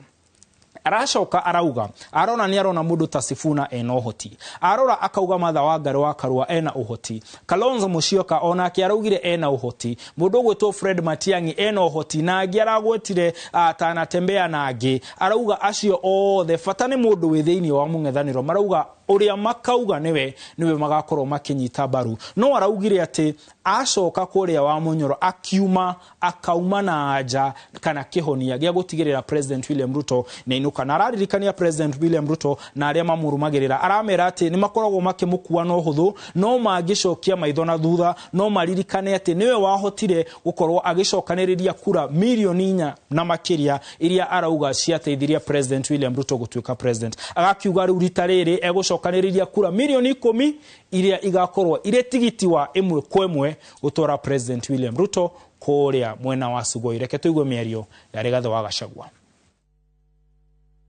Aracoka arauga arona nĩ arona mũndũ ta Sifuna ena ũhoti, arora akauga Martha Wangari wa Karua ena ũhoti, Kalonzo Musyoka onake araugire ena ũhoti, mũndũ ũgwĩtwo Fred Matiang'i ena ũhoti, na angĩ aragwetire atanatembea na angĩ. Arauga acio othe bata nĩ mũndũ wĩ thĩinĩ wa mũng'ethanĩro, marauga ũrĩa makauga nĩwe magakorwo makĩnyita mbaru. No araugire atĩ acoka kũrĩa Wamunyoro akiuma akauma na anja kana kĩhonia gĩa gũtigĩrĩra President William Ruto nĩ ainũka, na araririkania President William Ruto na arĩa mamũrũmagĩrĩra, aramera atĩ nĩ makoragwo makĩmũkua na ũhũthũ, no mangĩcokia maitho na thutha no maririkane atĩ nĩwe wahotire gũkorwo agĩcokanĩrĩria kura mirioni 4 na makĩria iria arauga ciateithirie President William Ruto gũtuĩka president. Agakiuga rĩu rita rĩrĩ egũcokanĩrĩria kura mirioni 10 iria igakorwo irĩ tigiti wa 1 kwa 1 gũtwara President William Ruto kũrĩa mwena wa Sugoi. Reke tũigue mĩario ya Rigathĩ wa Gachagua.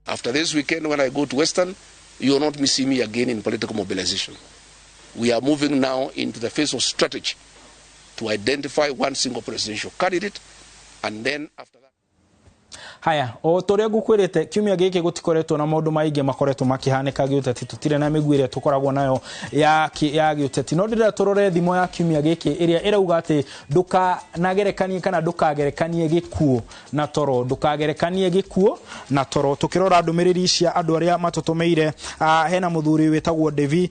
After this weekend, when I go to Western, you will not see me again in political mobilization. We are moving now into the phase of strategy to identify one single presidential candidate, and then after that. Haya, o toria ngukwirite kiumia giki gutikoretwo na maundu maingi makoretwo makihanĩka gĩũteti, tutire na mĩguĩ ĩrĩa tũkoragwo nayo ya gĩũteti, no ndĩrenda tũrore thimo ya kiumia gĩkĩ ĩrĩa ĩrauga atĩ ndũkanagerekanie kana ndũkagerekanie gĩkuũ na toro, ndũkagerekanie gĩkuũ na toro. Tũkĩrora ndũmĩrĩri cia andũ arĩa matũtũmĩire, hena mũthuri wĩtagwo Devi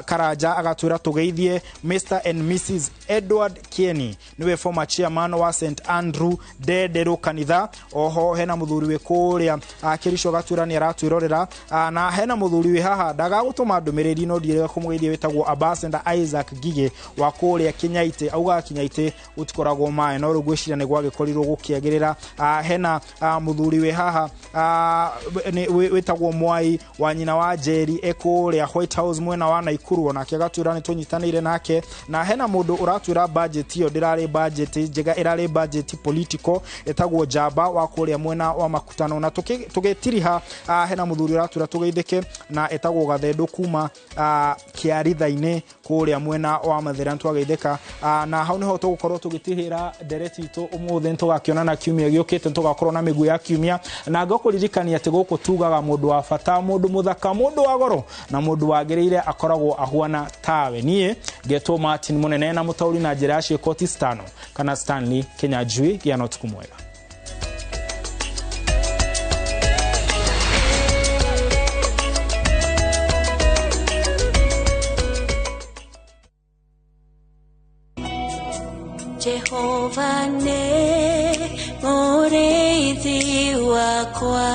Karanja agatwĩra tũgeithie Mr and Mrs Edward Kieni, nĩwe former chairman wa St Andrew Ndenderũ kanitha. Oho hena muthuri wi kuria Kericho agatwira ni aratwirorera, na hena muthuri wi haha ndagagutuma ndumiriri no ndirega kumugeithia witagwo Ambassador Isaac Ngige wa kuria Kinyaite, auga Kinyaite gutikoragwo maĩ no riu ngwiciria ni gwagikorirwo gukiagirira. Hena muthuri wi haha witagwo Mwai wa nyina wa Njeri ekuria White House mwena wa Naikuru, onake agatwira ni tunyitanire nake. Na hena mundu uratwira budget iyo ndirari budget njega, irari budget political, etagwo Njamba wa kuria kũrĩa mwena wa Makutano. Na tũgĩtiriha hena mũthuri ũratwĩra tũgeithĩke na etagwo Gathendũ kuma Kĩaritha-inĩ kũrĩa mwena wa Mathĩra, nĩtwageithĩka. Na hau nĩho tũgũkorwo tũgĩtirihĩra ndereti itũ ũmũthĩ, nĩtũgakĩonana kiumia gĩũkĩte, nĩtũgakorwo na mĩguĩ ya kiumia. Na ngũkũririkania atĩ gũkũ tugaga mũndũ wa bata, mũndũ mũthaka, mũndũ wa goro na mũndũ wagĩrĩire akoragwo ahuana tawe. Niĩ ngetwo Martin Mũnene na mũtaũri na njĩra ya ciĩko ti Stano kana Stanley Kinyanjui. Gĩa na ũtukũ mwega. Jehova nĩ mũrĩithi wakwa,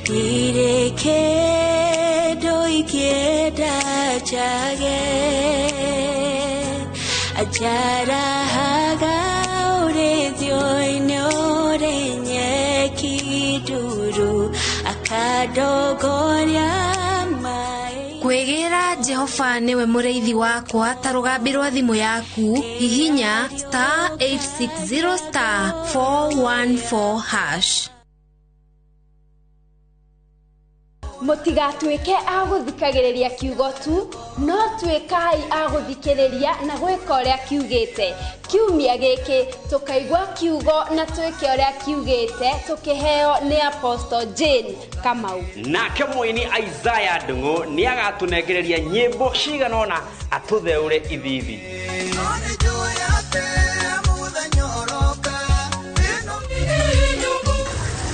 ndirĩ kĩndũ ingĩenda njage, anjarahaga ũrĩithio-inĩ ũrĩ nyeki nduru, akandongoria maĩ. Kwĩgĩra Jehova nĩwe mũrĩithi wakwa ta rũgambi rwa thimũ yaku, hihinya star 860 star 414 hash. Mũtigatuĩke a gũthikagĩrĩria kiugo tu, no tuĩkai a gũthikĩrĩria na gwĩka ũrĩa kiugĩte. Kiumia gĩkĩ tũkaigua kiugo na twĩke ũrĩa kiugĩte, tũkĩheo nĩ Apostle Jane Kamau. Nake mũini Isaiah Ndung'u nĩagatũnengereria nyĩmbo cigana ũna atũtheũre ithithi.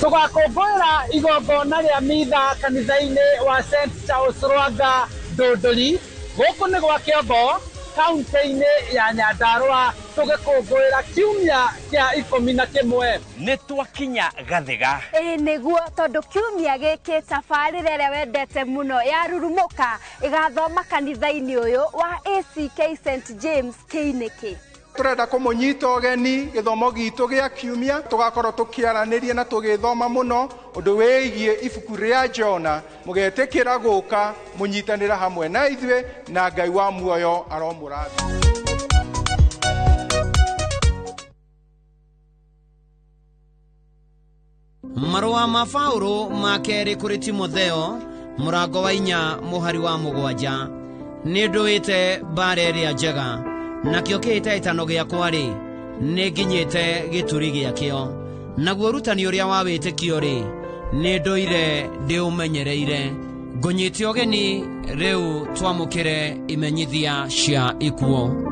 Tũgakũngũĩra igongona rĩa mitha kanitha-inĩ wa St Charles Rwanga Ndũndũri, gũkũ nĩ gwa Kĩongo, kaunti-inĩ ya Nyandarũa, tũgĩkũngũĩra kiumia kĩa 11. Nĩ twakinya Gathĩga. Ĩĩ nĩguo, tondũ kiumia gĩkĩ tabarĩra ĩrĩa wendete mũno ya Rurumũka ĩgathoma kanitha-inĩ ũyũ wa ACK St James Kĩinĩkĩ. Tũrenda kũmũnyita ũgeni gĩthomo gitũ gĩa kiumia, tũgakorwo tũkĩaranĩria na tũgĩthoma mũno ũndũ wĩgiĩ ibuku rĩa Jona. Mũgetĩkĩra gũka mũnyitanĩra hamwe na ithuĩ, na Ngai wa muoyo aromũrathima. Marũa ma Paũlũ ma kerĩ kũrĩ Timotheo mũrango wa 4 mũhari wa 7. Nĩ ndũĩte mbara ĩrĩa njega, nakĩo kĩhĩtahĩtano gĩakwa rĩ, nĩ nginyĩte gĩturi gĩakĩo, naguo ũrutani ũrĩa wa wĩtĩkio rĩ, nĩ ndũire ndĩũmenyereire. Ngũnyite ũgeni rĩu twamũkĩre imenyithia cia ikuũ.